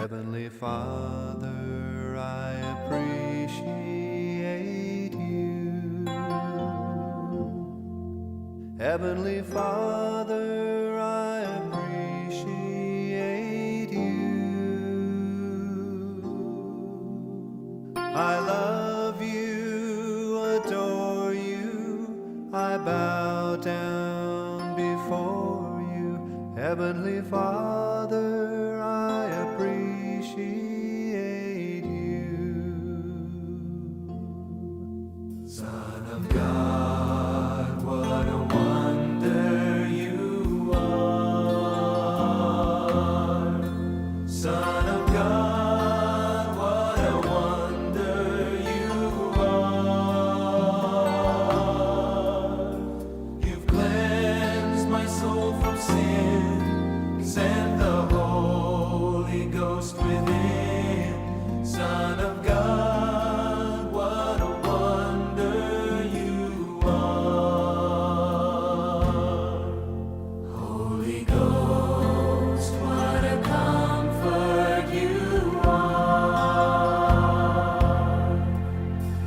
Heavenly Father, I appreciate you. Heavenly Father, I appreciate you. I love you, adore you, I bow down before you. Heavenly Father, I appreciate you. Son of God, what a wonder you are. Son of God, what a wonder you are. You've cleansed my soul from sin, sent the Holy Ghost within. Son of God, what a wonder you are. Holy Ghost, what a comfort you are.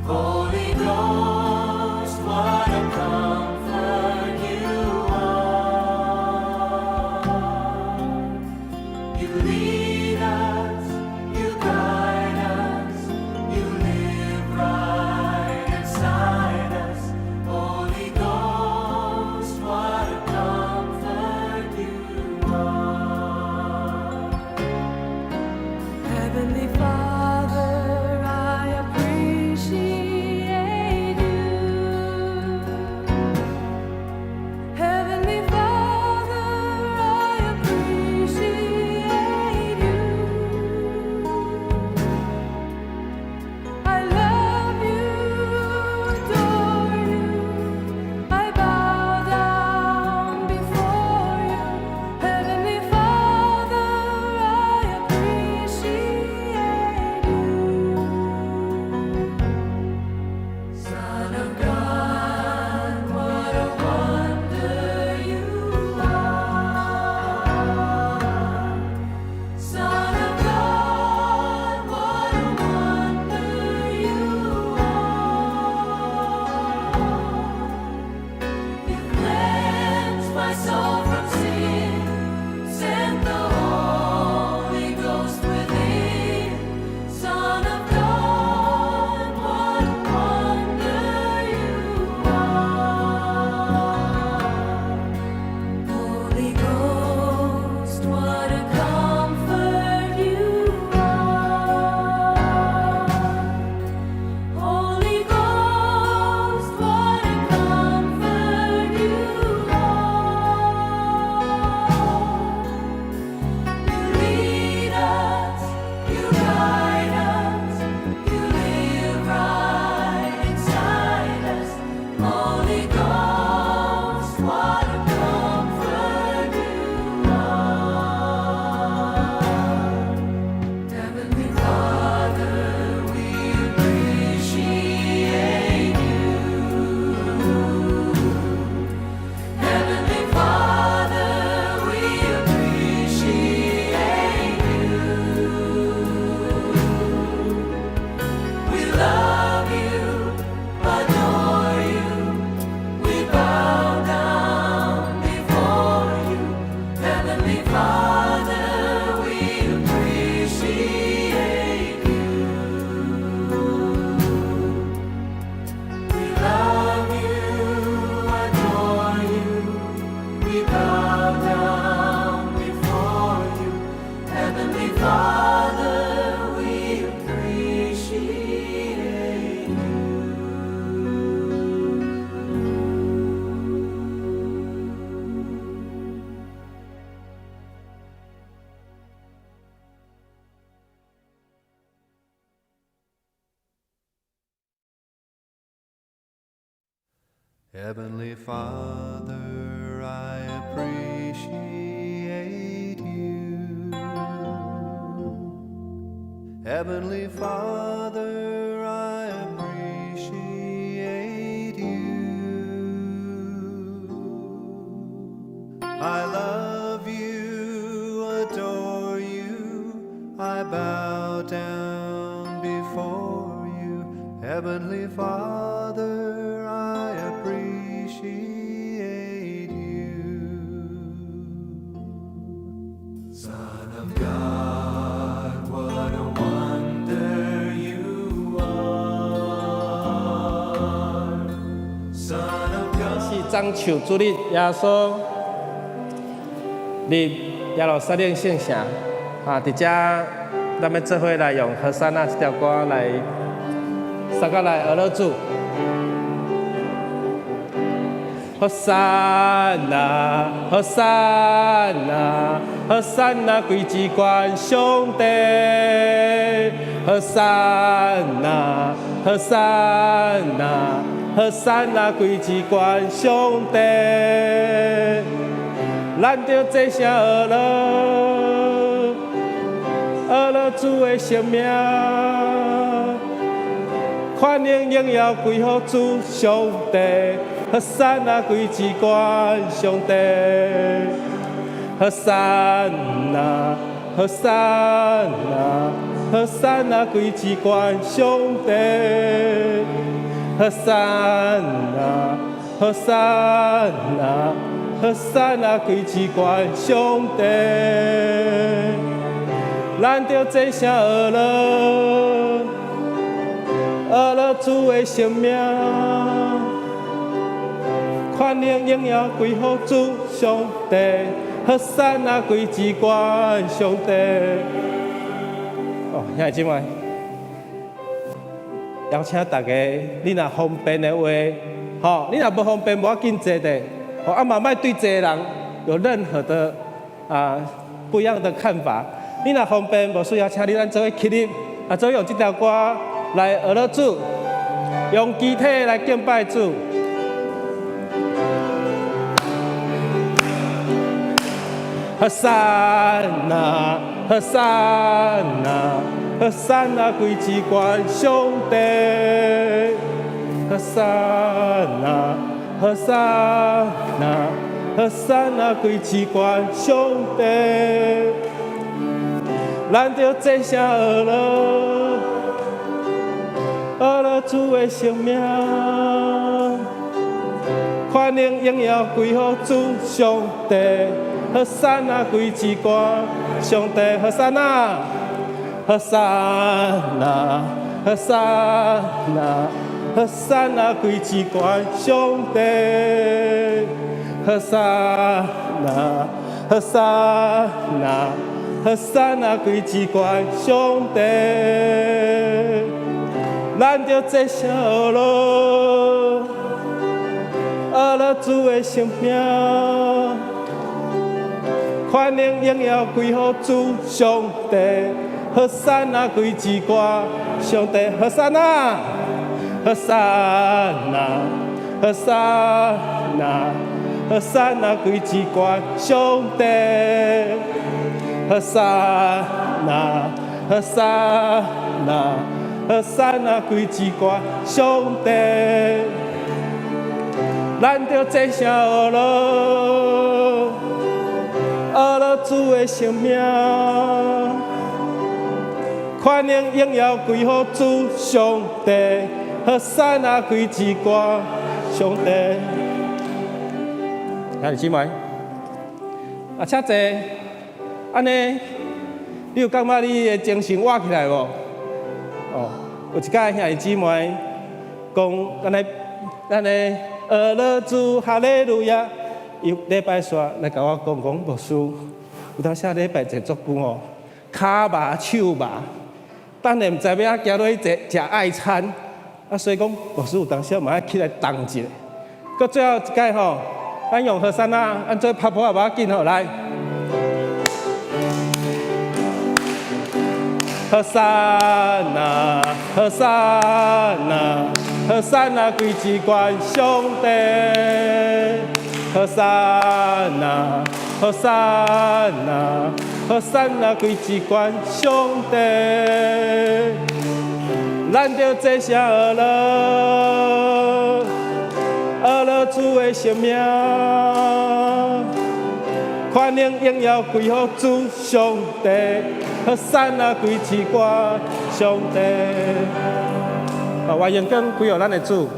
Holy Ghost, what a comfort you are. You lead us, you guide us, you live right inside us. Holy Ghost, what a comfort you are. Heavenly Father, I appreciate you. Heavenly Father, I appreciate you. I love you, adore you. I bow down before you. Heavenly Father, I appreciate you. Son of God, what a wonder you are. Son of God, what a wonder you are. You cleansed my soul from sin, sent the Holy Ghost within. Son of God, what a wonder you are. Holy Ghost, what a comfort you are. Holy Ghost, what a comfort you are. You lead us, you guide us, you live right inside us. Holy Ghost, what a comfort you are. Heavenly Father, we appreciate you. Heavenly Father, we appreciate you. We love you, adore you. We bow down before you. Heavenly Father, we appreciate you. We love you, adore you. We bow down before you. Heavenly Father, we appreciate you. Heavenly Father, I appreciate you. Heavenly Father, I appreciate you. I love you, adore you, I Bow down before you. Heavenly Father, I appreciate you. Son of God, what a wonder you are. Son of God. 是棕樹主日，耶穌入耶路撒冷聖城，啊，佇遮咱欲做伙來用和散那這條歌來，相佮來學樂主。和散那，和散那，和散那，歸至懸上帝。和散那，和散那，和散那，歸至懸上帝。咱著齊聲學樂，學樂主的聖名，權能榮耀歸予主上帝，和散那歸至懸上帝，和散那，和散那，和散那歸至懸上帝，和散那，和散那，和散那歸至懸上帝，咱著齊聲學樂，學樂主的聖名，權能榮耀歸予主上帝，和散那歸至懸上帝。哦，兄弟姊妹，邀請大家，你若方便的話，吼，你若無方便，無要緊坐的。哦，啊嘛，莫對這个人有任何的不一樣的看法。你若方便，無需要請你咱做伙起立，啊，做伙用這條歌來學樂主，用肢體來敬拜主。和散那，和散那，和散那，歸至懸上帝。和散那，和散那，和散那，歸至懸上帝。咱著齊聲學樂，學樂主的聖名，權能榮耀歸予主上帝，和散那歸至懸上帝，和散那，和散那，和散那，和散那歸至懸上帝，和散那，和散那，和散那歸至懸上帝，咱著齊聲學樂，學樂主的聖名，權能榮耀歸予主上帝，和散那歸至懸上帝，和散那，和散那，和散那，和散那歸至懸上帝，和散那，和散那，和散那歸至懸上帝，咱著齊聲學樂，學樂主的聖名，權能榮耀歸予主上帝，和散那歸至懸上帝。兄弟姊妹，啊，請坐。按呢，你有感覺你的精神活起來無？哦，有一擺兄弟姊妹講，按呢，按呢，學樂主哈利路亞。伊禮拜煞來共我講講，牧師，有當時禮拜坐足久吼，跤麻手麻，等下毋知欲按行落去食食愛餐，啊，所以講牧師有當時嘛愛起來動一下。閣最後一擺吼，咱用和散那，按做拍噗仔無要緊吼，來。和散那，和散那，和散那，歸至懸上帝。和散那，和散那，和散那，歸至懸上帝。咱著齊聲學樂，學樂主的聖名，權能榮耀歸予主上帝，和散那歸至高上帝。啊，願榮光歸予咱的主。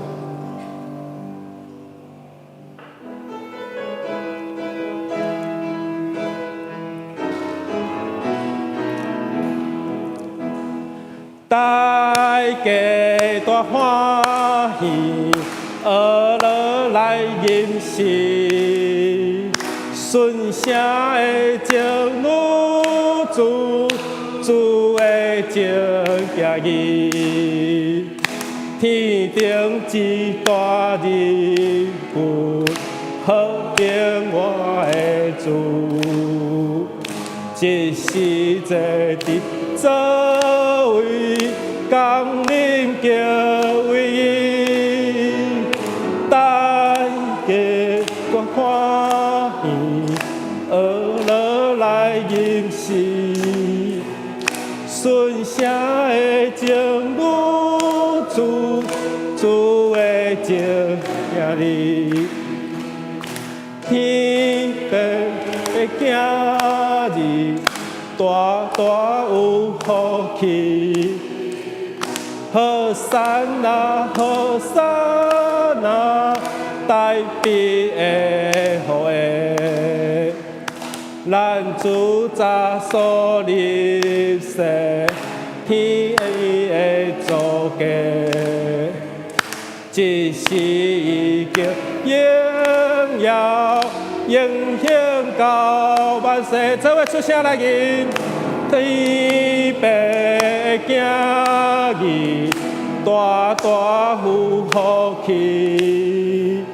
大家大歡喜，呵樂來吟詩，順聲的拯女主，主的正行義，天頂之大人物，和平我的主，這時坐佇座位，降臨敬畏伊，大家大歡喜，呵樂來吟詩，順聲的拯女主，主的正行義，天父的囝兒，大大有福氣。和散那，和散那，大衛的後裔，咱主早所立誓，天的祖家，這時已經榮耀，永恆到萬世，做伙出聲來吟。天父的囝兒，大大有福氣。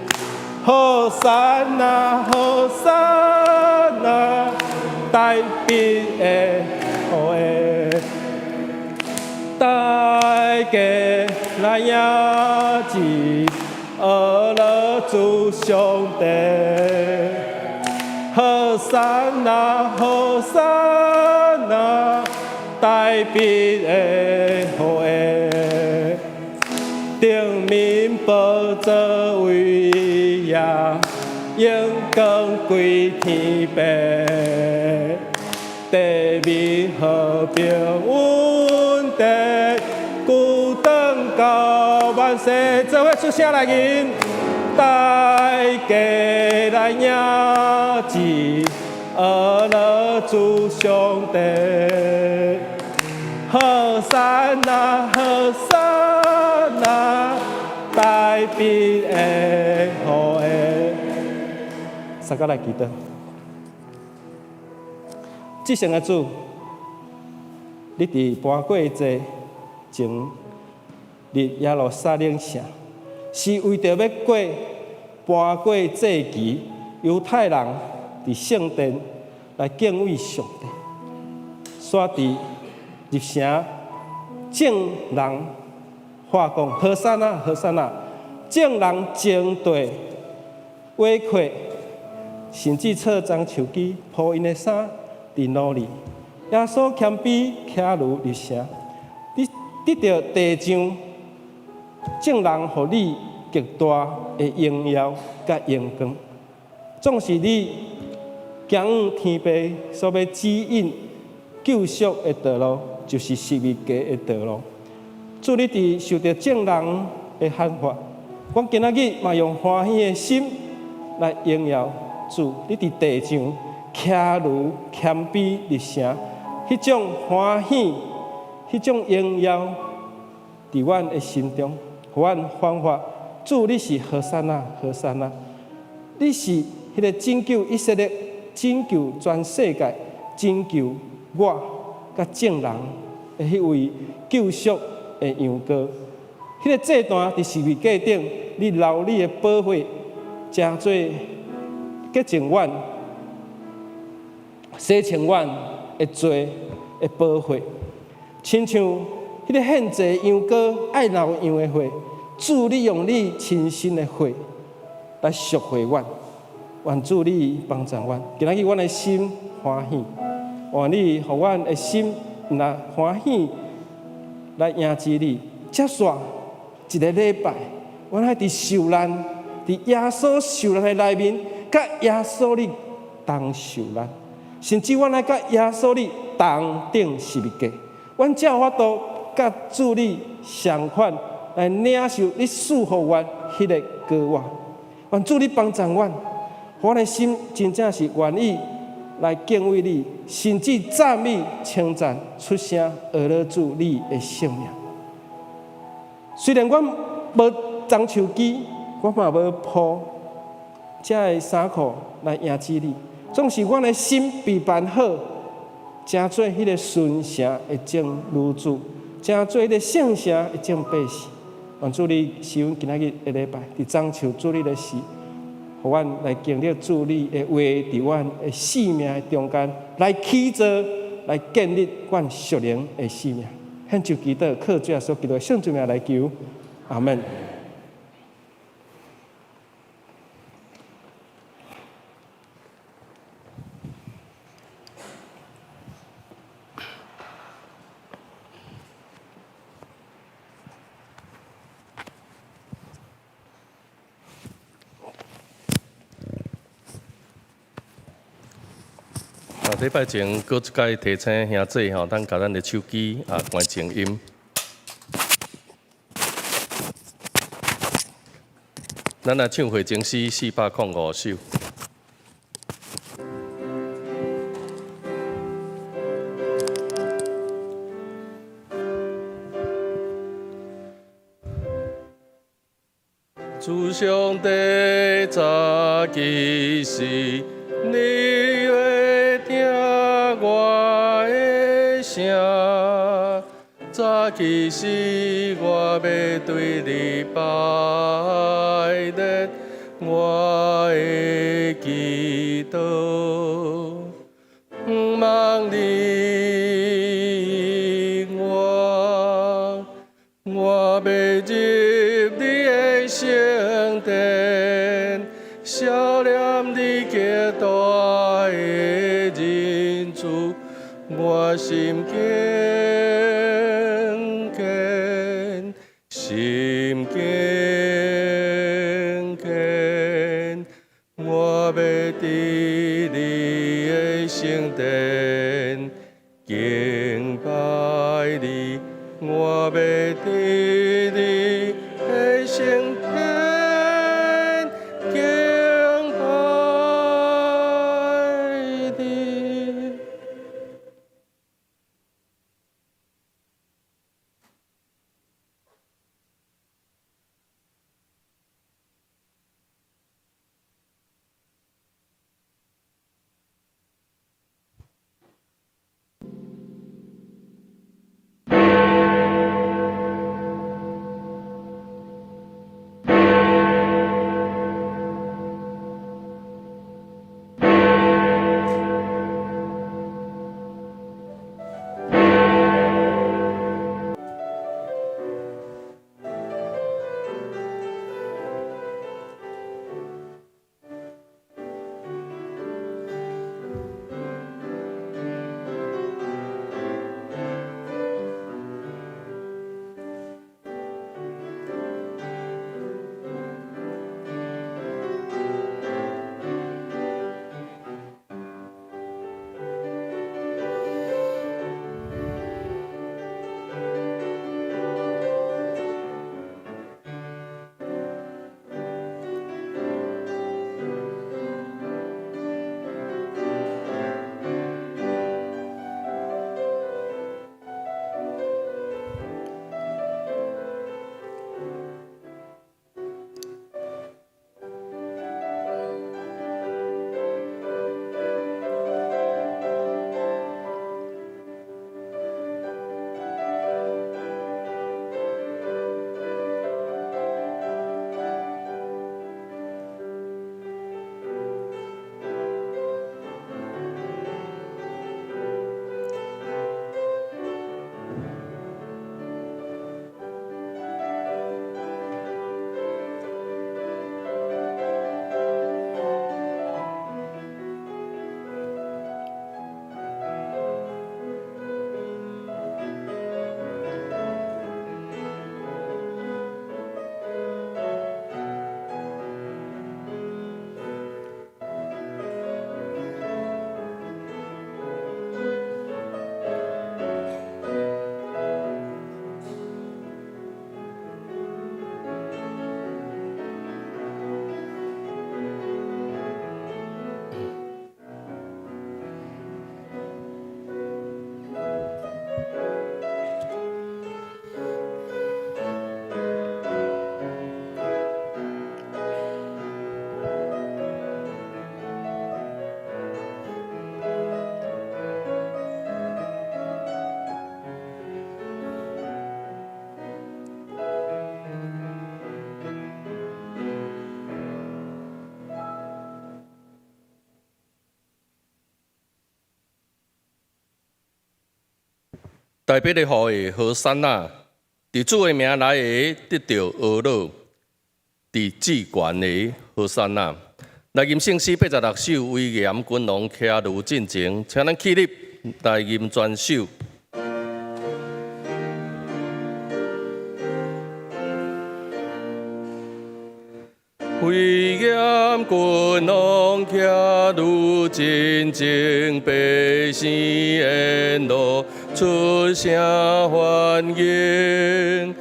和散那，和散那，大衛的後裔，大家來迎接呵樂主上帝。和散那，和散那，大衛的後裔，頂面寶座位也，榮光歸天父，地面和平穩定，久長到萬世，做伙出聲來吟。大家來迎接呵樂主上帝，和散那，和散那，大衛的後裔。大家來祈禱，至聖的主，你佇盤過節前入耶路撒冷城，是為著欲過盤過節期，猶太人佇聖殿來敬畏上帝。煞佇入城，眾人喊講：和散那，和散那！眾人爭地挖掘，甚至掣棕樹枝鋪𪜶的衫佇路裡。耶穌謙卑騎驢入城，你得著地上眾人予你極大的榮耀佮榮光，總是你行往天父所欲指引救贖的道路，就是十字架的道路。主，你佇受著眾人的喊話，阮今仔日嘛用歡喜的心來榮耀主。你佇地上騎驢謙卑入城，彼種歡喜、彼種榮耀，佇阮的心中，予阮反發。主，你是和散那，和散那，你是彼个拯救以色列、拯救全世界、拯救我佮眾人的彼位救贖的羊羔。彼个祭壇佇十字架頂，你流你的寶血，成做潔淨阮、洗清阮的罪的寶血，親像彼个獻祭羊羔愛流羊的血，主你用你親身的血來贖回阮，願主你幫助阮，今仔日阮的心歡喜，願你予阮的心毋但歡喜來迎接你。接續一个禮拜，阮愛佇受難，佇耶穌受難的內面，佮耶穌你同受難，甚至阮愛佮耶穌你同釘十字架，阮才有法度佮主你相款來領受你賜予阮彼个膏抹。願主你幫助阮，予阮的心真正是願意來敬畏你，甚至讚美、稱讚、出聲呵咾主你的聖名。雖然阮無棕樹枝，我嘛無鋪這个衫褲來迎接你，總是阮的心備辦好，成做彼个順城的眾女子，成做彼个聖城的眾百姓。願主你賜阮今仔日的禮拜，佇棕樹主日的時，予阮來經歷主你的話，佇阮的生命的中間來起造、來建立阮屬靈的生命。獻上祈禱，靠主耶穌基督的聖名來求，阿門。啊，禮拜前閣一擺提醒兄姊吼，咱共咱的手機啊關靜音。咱來唱回程詩405首。主上帝早起時，你會聽我的聲。早起時，我欲對你拜日，我的祈禱，毋茫你我，我欲入你的聖殿，想念你極大的仁慈，我心堅堅，心堅堅，我欲佇你的聖殿敬拜你，我欲佇你的聖殿敬拜你。大伯利戶的和散那，佇主的名來的得著呵咾，佇至懸的和散那。來吟聖詩86首，威嚴君王徛驢進前，請咱起立來吟全首。威嚴君王徛驢進前，百姓沿路出聲歡迎。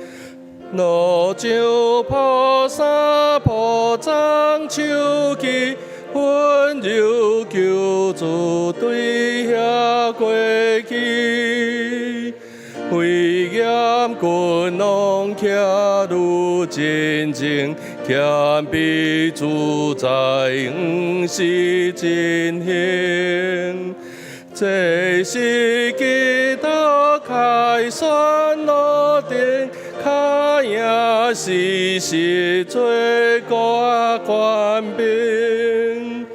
路上菩薩抱掌手旗，溫柔救主對遐過去。威嚴君王徛驢進前，謙卑自在，毋是真興。這是基督凱旋路頂，跤影時時做國權柄。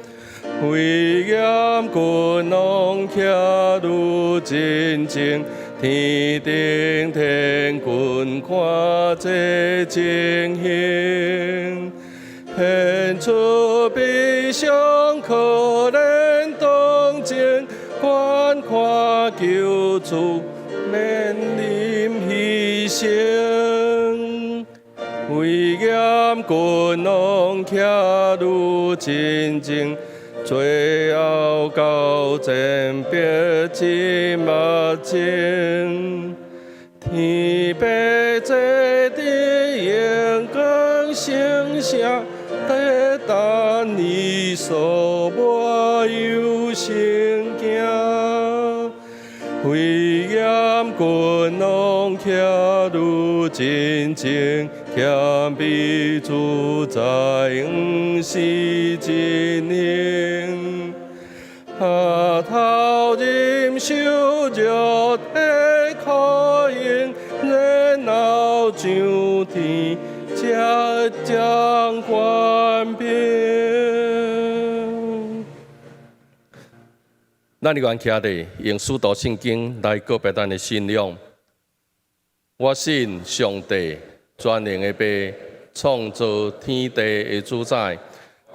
威嚴君王徛驢進前，天頂天軍看這情形，顯出悲傷可憐同情，觀看救主面臨犧牲。威嚴君王徛驢進前，最後到前必之目前，天父坐佇榮光聖城，在等你所抹有聖行。威嚴君王徛驢進前，謙卑自在，毋是真興。額頭忍受肉體苦刑，然後上天才掌權柄。咱願徛佇用使徒信經來告白咱的信仰。我信上帝全能的父，創造天地的主宰。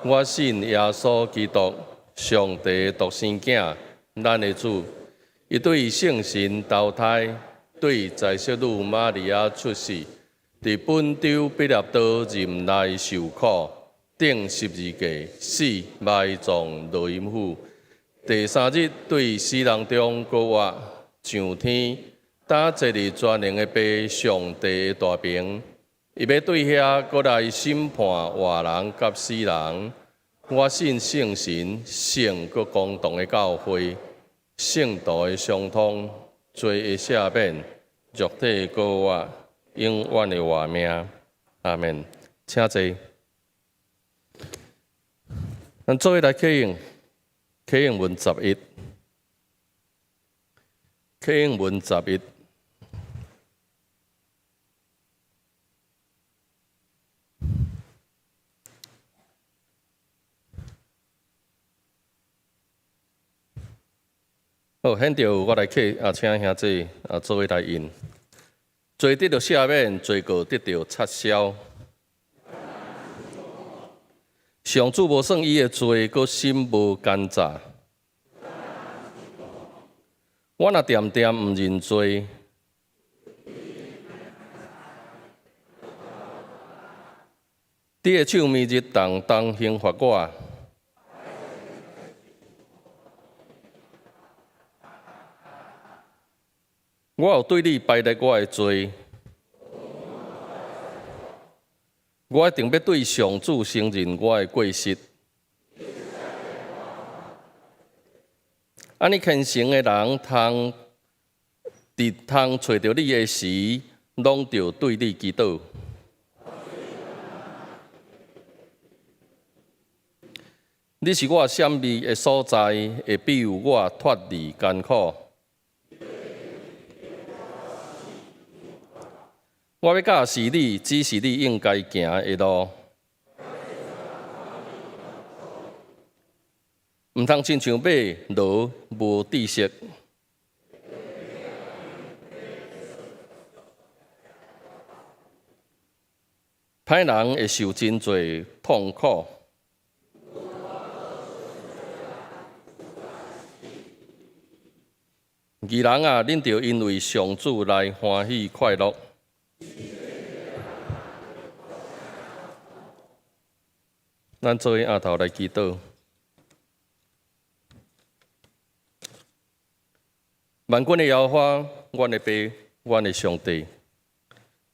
我信耶穌基督，上帝獨生囝，咱的主。伊對聖神投胎，對在聖女瑪利亞出世，佇本丟彼拉多任內受苦，釘十字架，死埋葬落陰府。第三日對死人中復活，上天，擔坐佇全能的父上帝的大爿，伊欲對遐閣來審判活人佮死人。我信聖神、聖閣公同的教會，聖徒的相通，罪的赦免，肉體的復活，永遠的活命。阿門。請坐。咱做伙來啟應。啟應文十一，啟應文十一。好，現在我來啟啊，請兄弟啊，做伙來印。罪得著赦免，罪過得著擦消。上主無算伊的罪，閣心無奸詐。我若恬恬毋認罪，你的手暝日動動刑罰我。我有對你排列我的罪。我一定欲對上主承認我的過失。按呢虔誠的人，通佇通揣著你的時，攏著對你祈禱。你是我閃避的所在，會庇佑我脫離艱苦。我欲教示你，指示你應該行的路。毋通親像馬驢無知識。歹人會受真濟痛苦。義人啊，恁著因為上主來歡喜快樂。咱做伙徛頭來祈禱。萬軍的耶和華，阮的爸，阮的上帝，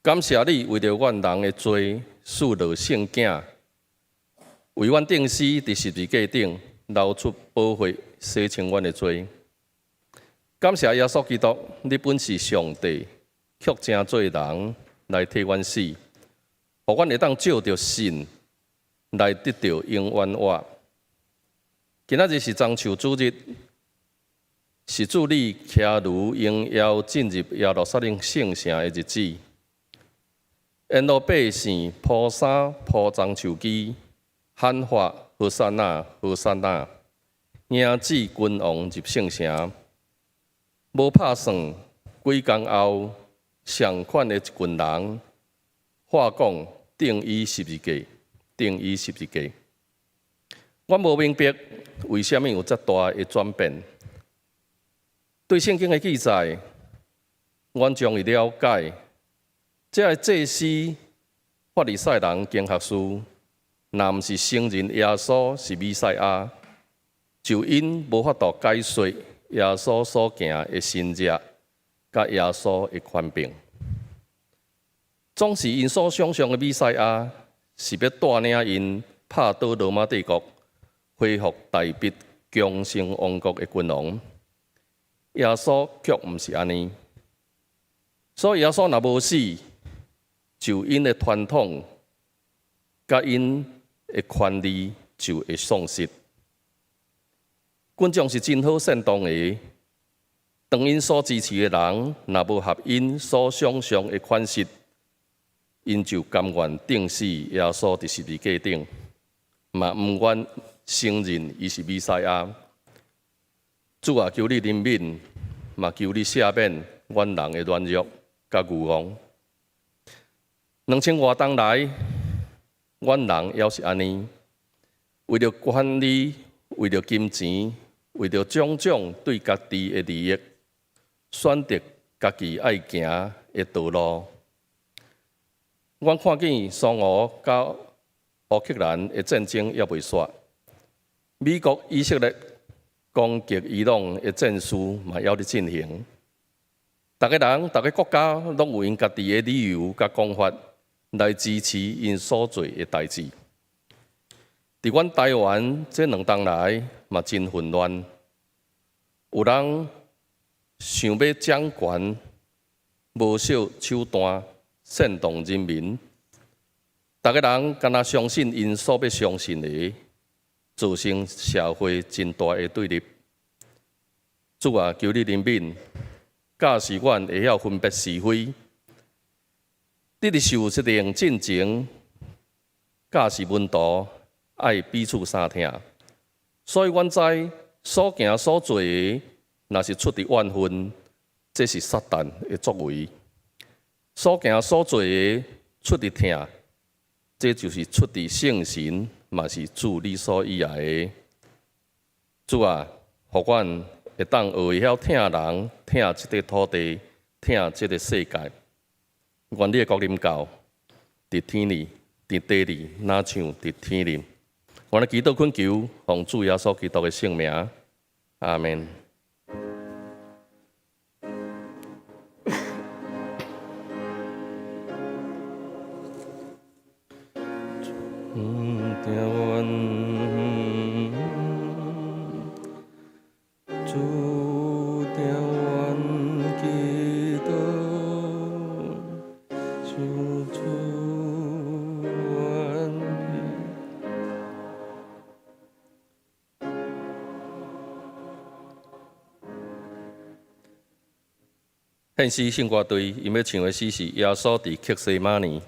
感謝你為著阮人的罪，賜落聖囝，為阮釘死佇十字架頂，流出寶血，洗清阮的罪。感謝耶穌基督，你本是上帝，卻成做人來替阮死，予阮會當藉著信來得著永遠活。今仔日是棕樹主日，是主你騎驢榮耀進入耶路撒冷聖城的日子。沿路百姓鋪衫鋪棕樹枝，喊喊和散那和散那，迎接君王入聖城。無拍算，幾工後，仝款的一群人，話講釘伊十字架，釘伊十字架。阮無明白為啥物有遮大的轉變。對聖經的記載，阮將會了解，這个祭司、法利賽人、經學士，若毋是承認耶穌是彌賽亞，就𪜶無法度解說耶穌所行的神蹟，佮耶穌的權柄。總是𪜶所想像的彌賽亞，是欲帶領𪜶拍倒羅馬帝國，恢復大衛強盛王國的君王。耶穌卻毋是按呢，所以耶穌若無死，就𪜶的傳統，佮𪜶的權利就會喪失。群眾是真好煽動的，當𪜶所支持的人若無合𪜶所想像的款式，𪜶就甘願釘死耶穌佇十字架頂，嘛毋願承認伊是彌賽亞。主啊，求你憐憫，嘛求你赦免阮人的軟弱佮愚妄。2000外冬來，阮人猶是按呢，為著權力，為著金錢，為著種種對家己的利益，選擇家己愛行的道路。阮看見蘇俄佮烏克蘭的戰爭猶未煞，美國、以色列攻擊伊朗的戰事嘛猶佇進行。逐个人、逐个國家攏有𪜶家己的理由佮講法來支持𪜶所做的代誌。佇阮台灣這兩冬來嘛真混亂，有人想欲掌權，無惜手段煽動人民。逐个人敢若相信𪜶所欲相信的，造成社會真大的對立。主啊，求你憐憫，教示阮會曉分別是非。佇咧受這段進前，教示門徒愛彼此相疼。所以阮知所行所做的，若是出佇怨恨，這是撒旦的作為；所行所做的出佇疼，這就是出佇聖神，嘛是主你所喜愛的。主啊，予阮會當學會曉疼人，疼這塊土地，疼這个世界。願你的國臨到，佇天裡，佇地裡，若像佇天裡。阮來祈禱懇求，奉主耶穌基督的聖名，阿們。主聽阮祈禱，求主恩庇。獻詩聖歌隊，𪜶欲唱的詩是耶穌佇客西馬尼。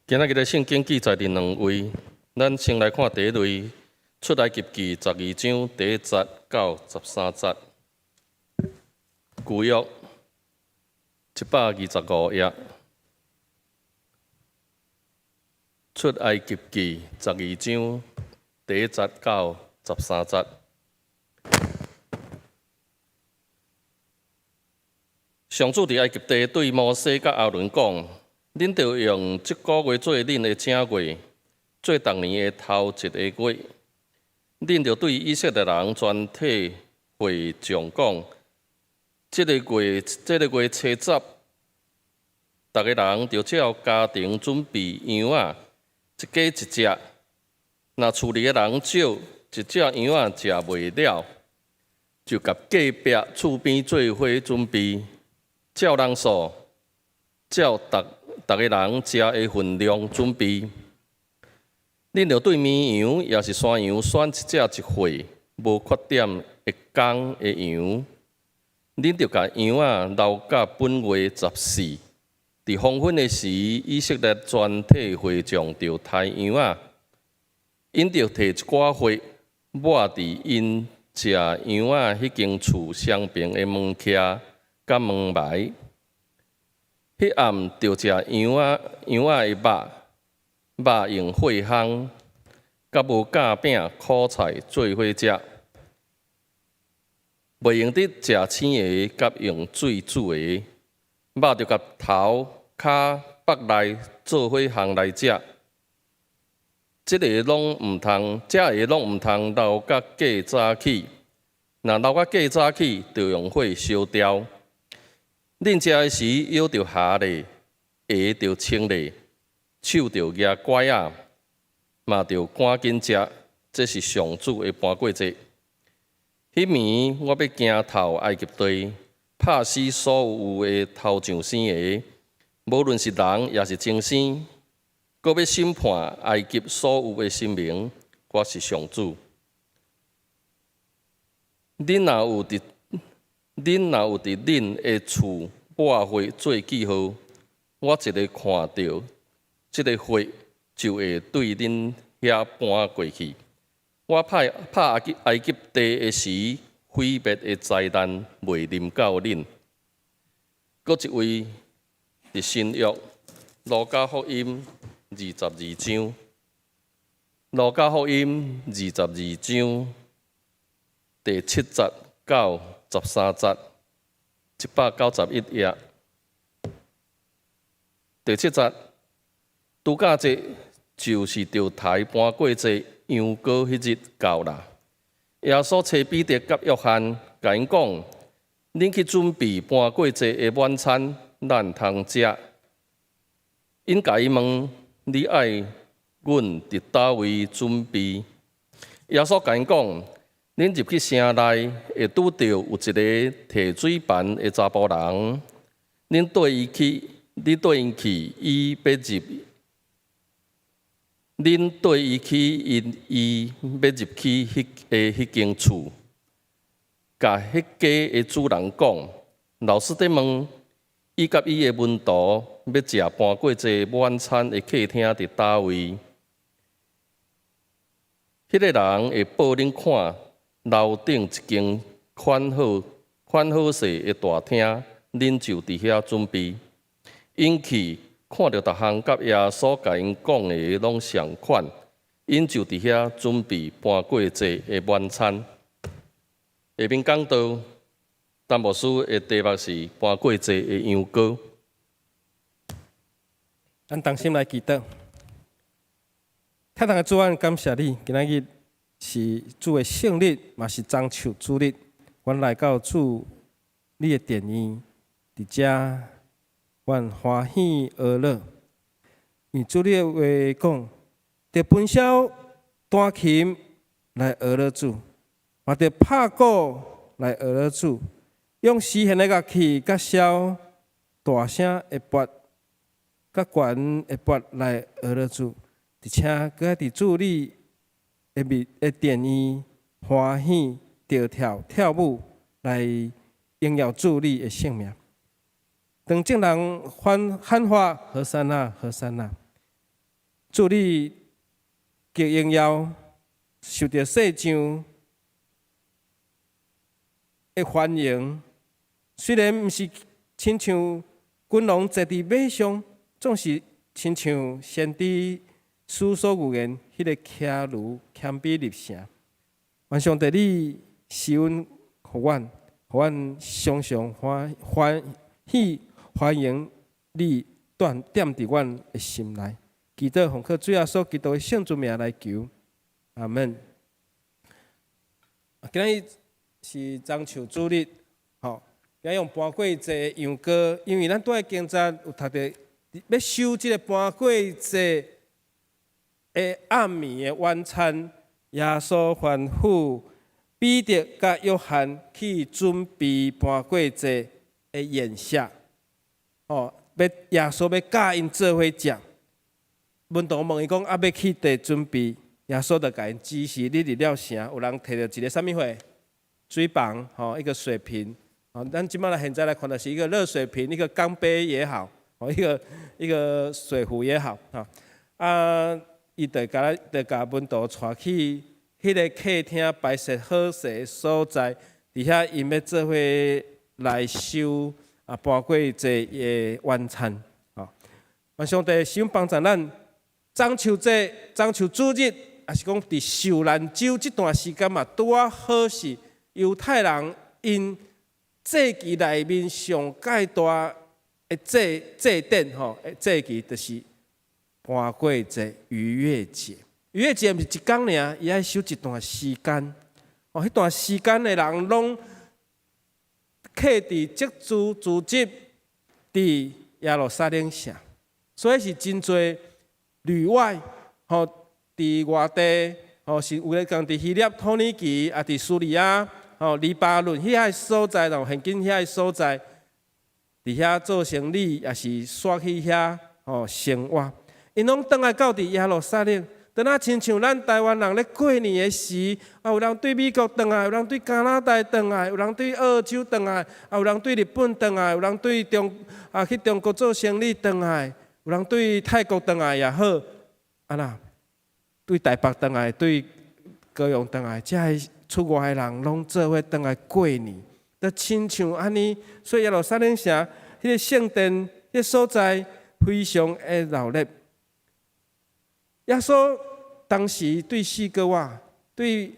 今仔日的聖經記載佇兩位，咱先來看第一位，出埃及記十二章第一節到十三節，舊約125頁，出埃及記十二章第一節到十三節。上主佇埃及地對摩西佮亞倫講：恁著用這個月做恁的正月，做逐年的頭一个月。恁著對以色列人全體會眾講：這个月，這个月初十，逐个人著照家庭準備羊仔，一家一隻。若厝裡的人少，一隻羊仔食袂了，就共隔壁厝邊做伙準備，照人數，照逐逐个人食的份量準備。恁著對綿羊抑是山羊選一隻一歲無缺點的公的羊，恁著共羊仔留到本月十四，佇黃昏的時，以色列全體會眾著刣羊仔，𪜶著提一寡血抹佇𪜶食羊仔彼間厝雙爿的門徛佮門牌。彼暗著食羊仔羊仔的肉，肉用火烘，佮無酵餅苦菜做伙食，袂用得食生的佮用水煮的。肉著共頭、跤、腹內做伙烘來食。這个攏毋通，這个攏毋通留甲過早起。若留甲過早起，著用火燒掉。恁食的時，腰著合咧，鞋著穿咧，手著舉拐仔，嘛著趕緊食。這是上主的盤過節。彼暝我欲行透埃及地，拍死所有的頭上生的，無論是人抑是牲畜，閣欲審判埃及所有的神明。我是上主。恁若有佇恁的厝抹血做記號，我一个看著這个血，就會對恁遐搬過去。我拍拍埃及地的時，毀滅的災難袂臨到恁。閣一位佇新約路加福音二十二章，路加福音二十二章第七節到十三節，191頁。第七節，度假節就是著刣盤過節羊羔彼日到啦。耶穌揣彼得佮約翰，共𪜶講：恁去準備盤過節的晚餐，咱通食。𪜶共伊問：你愛阮佇佗位準備？耶穌共𪜶講：恁入去城內，會拄著有一个提水盤的查埔人，恁綴伊去，你綴𪜶去，伊欲入。恁綴伊去，伊欲入去彼的彼間厝，共彼家的主人講：老師佇問，伊佮伊的門徒欲食盤過節晚餐的客廳佇佗位？彼个人會報恁看樓頂一間款好款好勢的大廳，恁就佇遐準備。𪜶去看著逐項佮耶穌共𪜶講的攏相款，𪜶就佇遐準備盤過節的晚餐。下面講道，陳牧師的題目是盤過節的羊羔。咱同心來祈禱。天堂的主，阮感謝你，今仔日是主的聖日，嘛是棕樹主日。阮來到主你的殿院，佇遮，阮歡喜樂樂。因為主你的話講，著分簫彈琴來呵咾主，嘛著拍鼓來呵咾主，用絲弦的樂器佮簫大聲的鈸，佮懸的鈸來呵咾主，而且閣愛佇主你的面的殿院歡喜著跳跳舞來榮耀主你的聖名。當眾人歡喊話和散那和散那，主你極榮耀受著世上的歡迎，雖然毋是親像君王坐佇馬上，總是親像先知書所預言彼个騎驢謙卑入城。願上帝你施恩予阮，予阮常常歡歡喜歡迎你踮踮佇阮的心內。祈禱奉靠主耶穌基督的聖尊名來求，阿門。今日是棕樹主日，吼，今日用盤過節的羊羔，因為咱拄仔經節有讀著，欲守這个盤過節的暗暝的晚餐，耶穌吩咐彼得佮約翰去準備盤過節的筵席。哦，欲耶穌欲佮𪜶做伙食。門徒問伊講：啊，欲去佗準備？耶穌就共𪜶指示：你入了城，有人提著一个啥物貨？水房，吼，一個水瓶。哦，咱這擺來現在來看，就是一個熱水瓶，一個鋼杯也好，哦，一個水壺也好，吼。啊，伊就共就共門徒帶去彼个客廳擺設好勢的所在，佇遐𪜶欲做伙來守啊盤過節的晚餐。吼，願上帝賞幫助咱中秋節、中秋主日，抑是講佇受難週這段時間嘛，拄仔好是猶太人𪜶祭期內面上蓋大的祭祭典吼，祭期就是盤過節、逾越節。逾越節毋是一工爾，伊愛守一段時間。哦，彼段時間的人攏客佇積聚聚集佇耶路撒冷城，所以是真濟旅外吼，佇外地吼，是有的講佇希臘、土耳其，啊，佇敘利亞、吼黎巴嫩遐个所在，吼現今遐个所在，佇遐做生理，抑是徙去遐吼生活，𪜶攏轉來到佇耶路撒冷。就若親像咱台灣人咧過年的時，啊有人對美國轉來，有人對加拿大轉來，有人對澳洲轉來，啊有人對日本轉來，有人對中啊去中國做生理轉來，有人對泰國轉來也好，啊啦，對台北轉來，對高雄轉來，這个出外的人攏做伙轉來過年，就親像按呢，所以耶路撒冷城彼个聖殿彼个所在非常的熱鬧。耶穌當時對四個月，對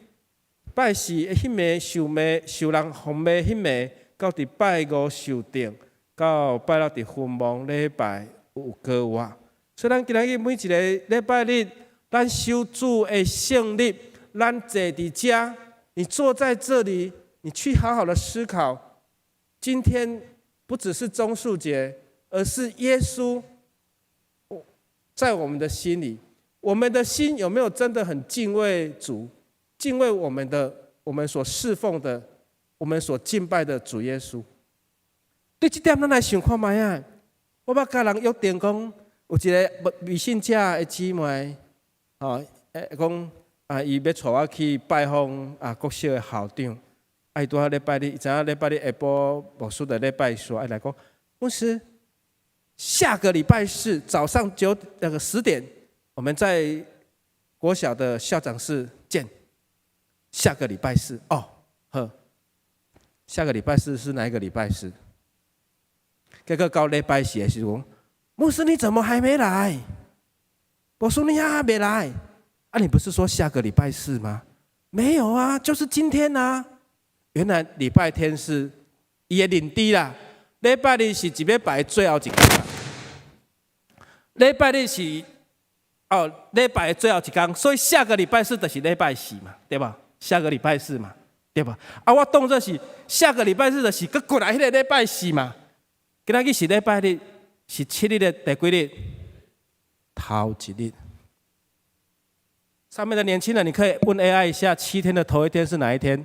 拜四的彼暝受糜受人降糜彼暝，到佇拜五受釘，到拜六佇墳墓禮拜有個月。所以咱今仔日每一个禮拜日，咱守主的聖日，咱坐佇遮，你坐在這裡，你去好好的思考，今天不只是棕樹節，而是耶穌在我們的心裡。我們的心有沒有真的很敬畏主，敬畏我們的、我們所侍奉的、我們所敬拜的主耶穌？對這點，咱來想看覓仔。我捌佮人約定講，有一个未信者的姊妹，吼，講啊，伊欲帶我去拜訪啊國小的校長，啊，伊拄好禮拜日，伊知影禮拜日下晡牧師就禮拜四，伊來講，牧師，下個禮拜四早上九那個10點，我們在國小的校長室見。下個禮拜四哦，好。下個禮拜四是哪一個禮拜四？結果到禮拜四的時候，牧師你怎麼還沒來？我說你還沒來？啊，你不是說下個禮拜四嗎？沒有啊，就是今天啊。原來禮拜天是伊的認知啦，禮拜日是一禮拜最後一工。禮拜日是哦，禮拜最後一工，所以下個禮拜四就是禮拜四嘛，對吧？下個禮拜四嘛，對吧？啊，我當作是下個禮拜四就是閣過來彼个禮拜四嘛。今仔日是禮拜日，是7日的第幾日？頭一日。上面的年輕人，你可以問 AI 一下，7天的頭一天是哪一天？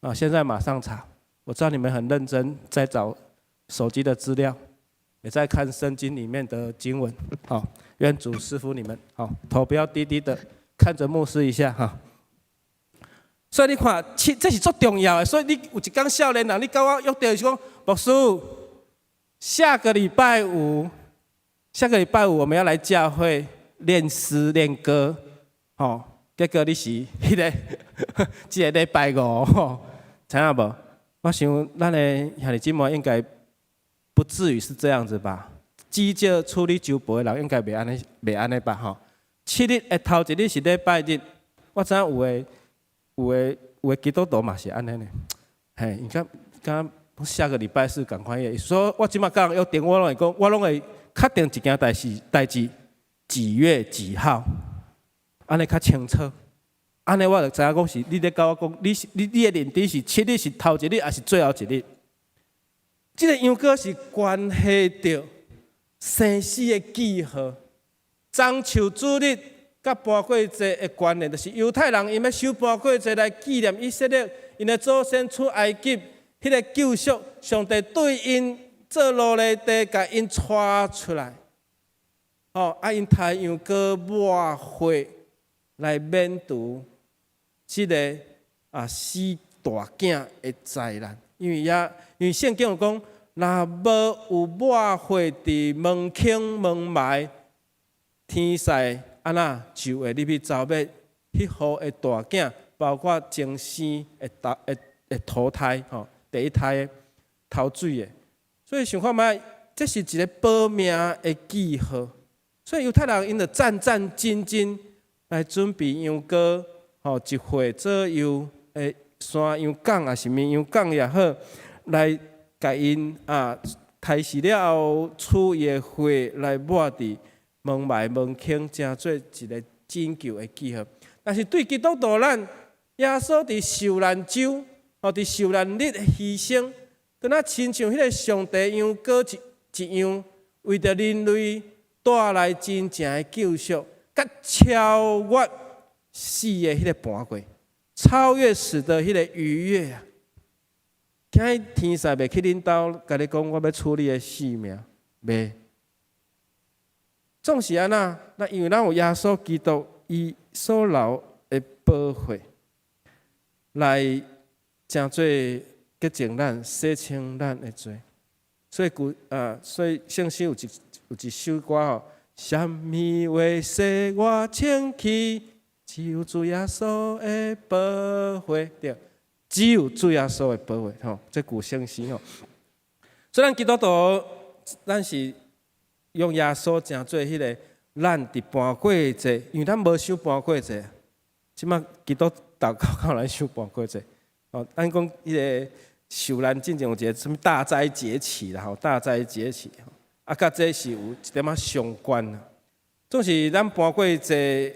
啊，現在馬上查。我知道你們很認真在找手機的資料，也在看聖經裡面的經文。好，願主賜福你們。好，頭不要低低的，看着牧師一下哈。所以你看，七這是足重要的。所以你有一工少年人，你佮我約定是講，牧師，下個禮拜五，下個禮拜五我們要來教會練詩練歌，吼，結果你是彼个，這个禮拜五，吼，知影無？我想咱的兄弟姊妹應該不至於是這樣子吧？至少處理周報的人應該袂按呢，袂按呢吧？吼，7日的頭一日是禮拜日，我知影有的。有的有的基督徒嘛是按呢呢，嘿，伊講敢下個禮拜四仝款的，所以我這擺佮人約定，我攏會講，我攏會確定一件代誌，代誌幾月幾號，按呢較清楚。按呢我就知影講是，你咧佮我講，你是你你的認知是七日是頭一日，抑是最後一日？這个羊羔是關係著生死的記號，棕樹主日。佮盤過節的關聯，就是猶太人𪜶欲守盤過節來紀念以色列𪜶的祖先出埃及彼个救贖，上帝對𪜶做奴隸地，共𪜶帶出來。哦，啊，𪜶刣羊羔抹血來免除這个死大囝的災難，因為聖經有講，若無有抹血佇門框門楣，天使按怎就會入去剿滅彼戶的大囝，包括前生的頭的頭胎吼，第一胎的頭水的。所以想看覓，這是一个保命的記號。所以猶太人𪜶就戰戰兢兢來準備羊羔，吼，1歲左右的山羊犅抑是綿羊犅也好，來共𪜶刣死了後，取伊的血來抹佇門楣門框，成做一个拯救的記號。但是對基督徒咱，耶穌佇受難週，吼，佇受難日犧牲，敢若親像彼个上帝羊羔一樣，為著人類帶來真正的救贖，佮超越死的彼个盤過，超越死的彼个逾越啊！今日天使袂去恁兜，共你講我欲取你的性命，袂。總是按怎？那因為咱有耶穌基督伊所流的寶血，來成做潔淨咱、洗清咱的罪。所以古啊，所以聖詩有一首歌吼，啥物話洗我清氣？只有主耶穌的寶血，對，只有主耶穌的寶血，吼，這句聖詩吼。雖然基督徒，咱是用耶穌成做彼个，咱佇盤過節，因為咱無守盤過節，這馬基督徒教咱守盤過節。哦，咱講彼个受難進前有一个啥物大齋節期啦，吼，大齋節期，啊，佮這是有一點仔相關啦。總是咱盤過節，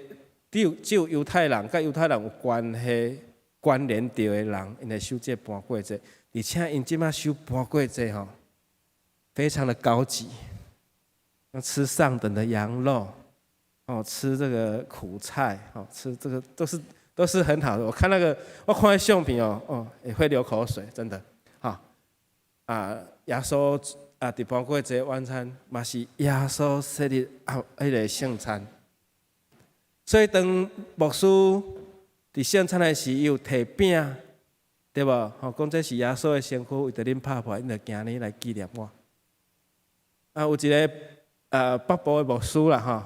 只有猶太人佮猶太人有關係、關聯著的人，𪜶會守這個盤過節，而且𪜶這馬守盤過節吼，非常的高級，要吃上等的羊肉，哦，吃這個苦菜，哦，吃這個都是很好的。我看那個，我看相片哦，哦，也會流口水，真的，哈，啊，耶穌啊，佇盤過節晚餐嘛是耶穌設立啊，彼个聖餐。所以當牧師佇聖餐的時，伊有提餅，對無？吼，講這是耶穌的身軀，為著恁拍破，恁著行呢來紀念我。啊，有一个北部的牧師啦，吼，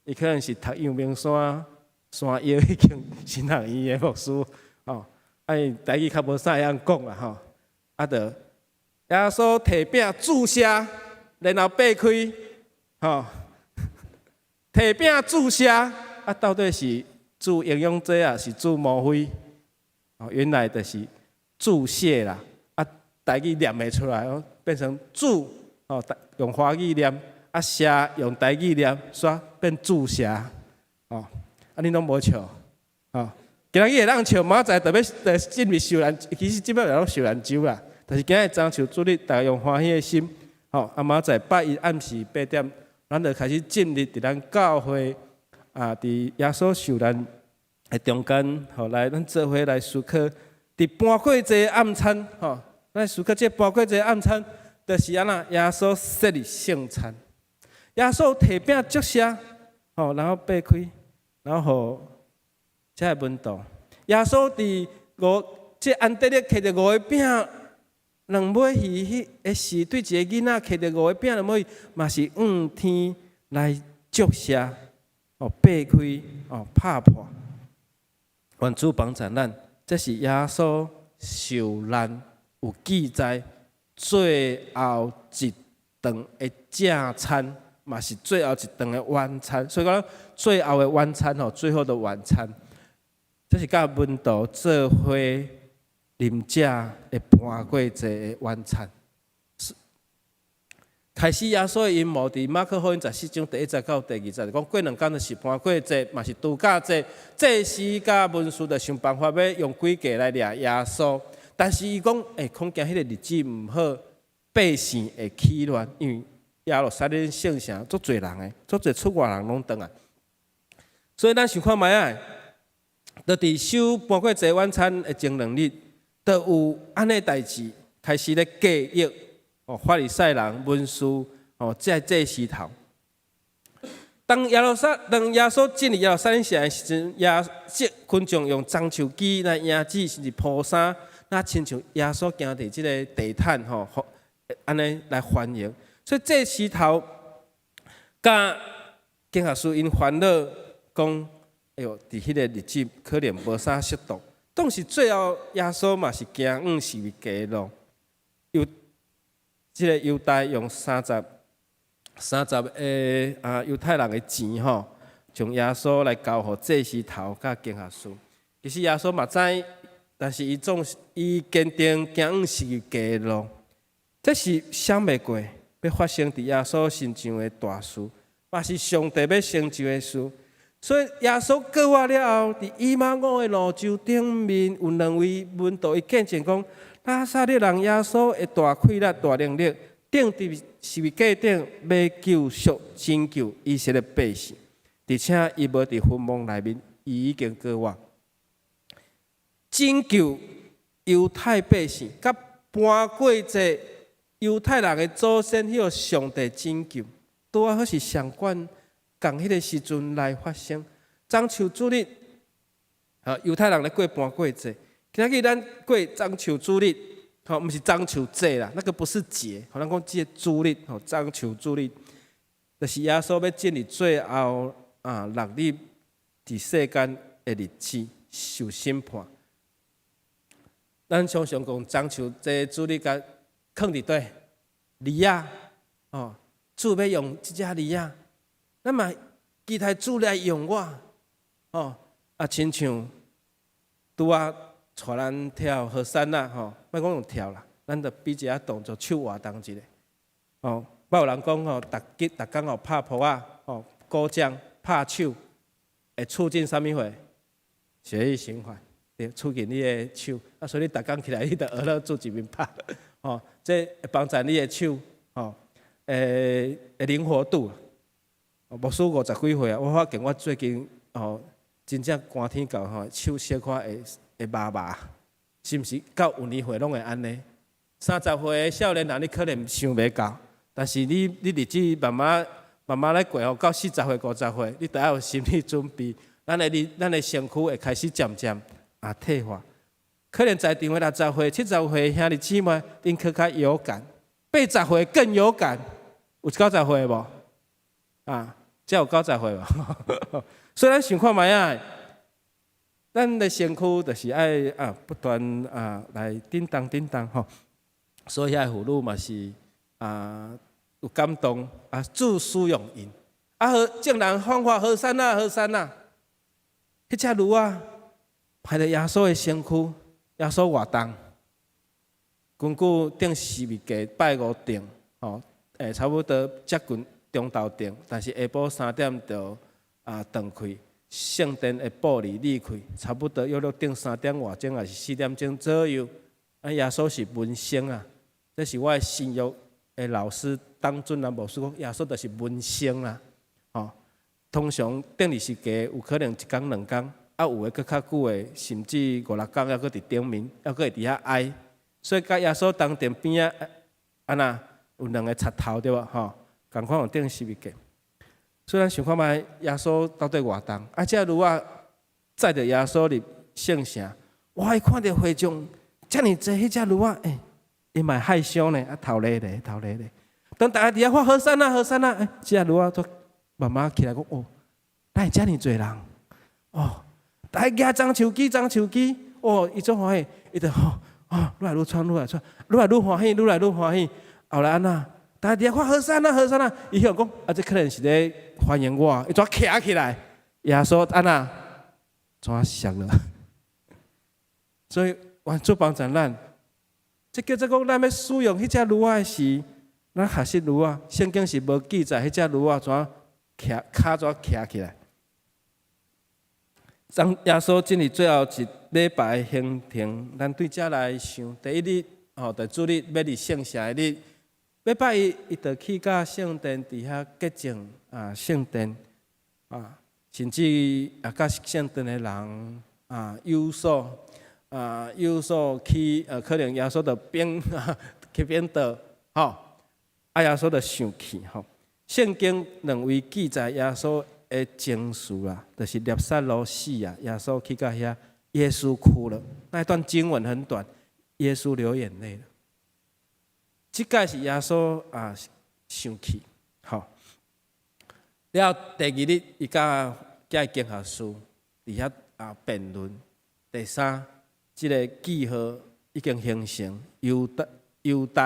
伊可能是讀陽明山山腰彼間神學院的牧師，吼，啊，伊台語較無啥會曉講啦，吼，啊，著耶穌提餅注射，然後擘開，吼，提餅注射，啊，到底是注營養劑啊，是注嗎啡？哦，原來就是注射啦，啊，台語念袂出來，哦，變成注，哦，用華語念，啊，射用台語念，煞變注射，哦，啊，恁攏無笑，哦，今仔日會當笑，明仔載就欲進入受難，其實這擺攏受難週啦，但是今日棕樹主日，大家用歡喜的心，吼，啊，明仔載拜一暗時8點，咱就開始進入佇咱教會啊，佇耶穌受難的中間，吼，來咱做伙來思考，佇盤過節暗餐，吼，來思考這盤過節暗餐，就是按怎耶穌設立聖餐，耶穌提餅祝謝，吼，然後擘開，然後予遮个門徒。耶穌佇五，這安德烈提著五个餅，兩尾魚彼个時，對一个囡仔提著五個餅兩尾魚，嘛是向天來祝謝，哦，擘開，哦，拍破。願主幫助咱，這是耶穌受難有記載最後一頓的正餐，嘛是最後一頓的晚餐。所以講最後的晚餐吼，最後的晚餐，這是佮門徒做伙啉食的盤過節的晚餐。開始耶穌的陰謀，佇馬可福音14章第1節到第2節，講過兩工就是盤過節，嘛是度假節。祭司佮文士就想辦法欲用詭計來掠耶穌，但是伊講，欸，恐驚彼个日子毋好，百姓會起亂，因為耶路撒冷聖城足濟人的，足濟出外人攏轉來。所以咱想看覓仔，就佇守盤過節晚餐的前兩日，就有按呢代誌開始咧計劃哦，法利賽人文士哦，這祭司頭。當耶穌進入耶路撒冷城的時陣，耶這群眾用棕樹枝來掖子，甚至鋪衫，若親像耶穌行佇這个地毯吼，按呢來歡迎。所以祭司頭佮經學師𪜶煩惱講，哎喲，佇彼个日子可能無啥適當。當時最後耶穌嘛是行往十字架路，猶這个猶大用30个啊猶太人的錢吼，將耶穌來交予祭司頭佮經學師。其實耶穌嘛知，但是伊總是伊堅定行往十字架路，這是想袂過欲發生佇耶穌身上的大事，嘛是上帝欲成就的事。所以耶穌過活了後，佇以馬忤的路途頂面有兩位門徒，伊見證講，拿撒勒人耶穌的大氣力、大能力，釘佇十字架頂，欲救贖、拯救以色列百姓，而且伊無佇墳墓內面，伊已經過活，拯救猶太百姓，佮盤過節猶太人的祖先，彼個上帝拯救，拄仔好是相關仝彼个時陣來發生。棕樹主日，啊，猶太人咧過盤過節，今仔日咱過棕樹主日，吼，毋是棕樹節啦，那個不是節，吼，咱講這个主日，吼，棕樹主日，就是耶穌欲進入最後啊六日佇世間的日子受審判。咱常常講棕樹這主日共囥佇佗犁仔，哦，主欲用這隻犁仔，咱嘛期待主來用我，哦，啊，親像拄仔帶咱跳和散那吼，莫講用跳啦，咱就比一下動作手活動一下，哦，捌有人講吼，逐日逐工吼拍噗仔，吼，鼓掌拍手，會促進啥物貨？血液循環，對，促進你的手，啊，所以你逐工起來，你就學咧做一面拍，吼，這會幫助你的手，吼，會靈活度。牧師五十幾歲啊，我發現我最近吼，真正寒天到吼，手小可會會麻麻，是毋是？到有年歲攏會按呢？30歲的少年人，你可能想袂到，但是你你日子慢慢慢慢咧過吼，到40歲、50歲，你著愛有心理準備。咱的身軀會開始漸漸啊退化。可能在場的60歲、70歲兄弟姊妹，恁閣較有感；80歲更有感。有90歲無？啊，這有90歲無？所以咱想看覓仔，咱的身軀就是愛啊不斷啊來振動振動吼。所以遐婦女嘛是啊有感動啊，主使用𪜶。啊好，眾人喊話和散那，和散那。彼隻驢仔排佇耶穌的身軀，耶穌偌重？根據釘十字架拜五釘，吼，差不多接近中晝釘，但是下晡3點就啊斷開，聖殿的玻璃裂開，差不多約略釘3點外鐘，抑是4點鐘左右。啊，耶穌是文生啊，這是我的神學的老師當尊啊牧師講，耶穌就是文生啦，吼。通常釘佇十架有可能一工兩工，啊有的閣較久的，甚至五六工，猶閣佇頂面，猶閣會佇遐哀。所以佮耶穌同釘邊仔，按怎有兩个賊頭對無？吼，仝款有釘十字架。所以咱想看覓，耶穌到底偌重？啊，這驢仔載著耶穌入聖城，哇！伊看著會眾遮爾濟，彼隻驢仔，欸，伊嘛會害羞呢，啊，頭咧咧，頭咧咧。當大家佇遐喊和散那，和散那，欸，這驢仔都慢慢起來講，哦，哪會遮爾濟人？哦，大家舉棕樹枝，棕樹枝，哦，伊足歡喜，伊就吼，哦，愈來愈喘，愈來愈喘，愈來愈歡喜，愈來愈歡喜。後來按怎？大家佇遐喊和散那，和散那，伊想講，啊，這可能是咧歡迎我，伊怎徛起來？耶穌按怎？怎摔了？所以，願主幫助咱。這叫做講，咱欲使用彼隻驢仔時，咱學習驢仔。聖經是無記載彼隻驢仔怎徛，跤怎徛起來。當耶穌進入最後一禮拜的行程，咱對這來想，第一日，吼，佇主日欲入聖城的日，禮拜一，伊就去到聖殿佇遐潔淨啊，聖殿啊，甚至啊，佮聖殿的人啊有所去，可能耶穌就變去變倒，吼，啊耶穌就生氣，吼。聖經兩位記載耶穌的情緒啦，就是拉撒路死啊，耶穌去到遐，耶穌哭了。那一段經文很短，耶穌流眼淚了。這擺是耶穌啊生氣，吼。了第二日，伊佮遮經學士佇遐啊辯論。第三，這个記號已經形成，猶大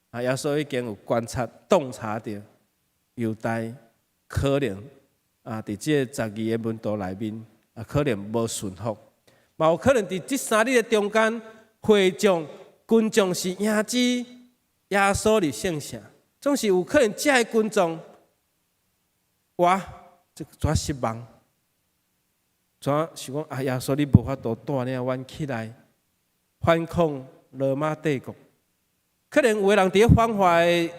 啊，耶穌已經有觀察、洞察著猶大可能啊，佇這个12個門徒內面啊，可能無順服，嘛有可能佇這3日的中間，會眾群眾是迎接耶穌入聖城，總是有可能遮个群眾，哇，這怎失望？怎想講啊？耶穌你無法度帶領阮起來反抗羅馬帝國？可能有的人佇咧反華的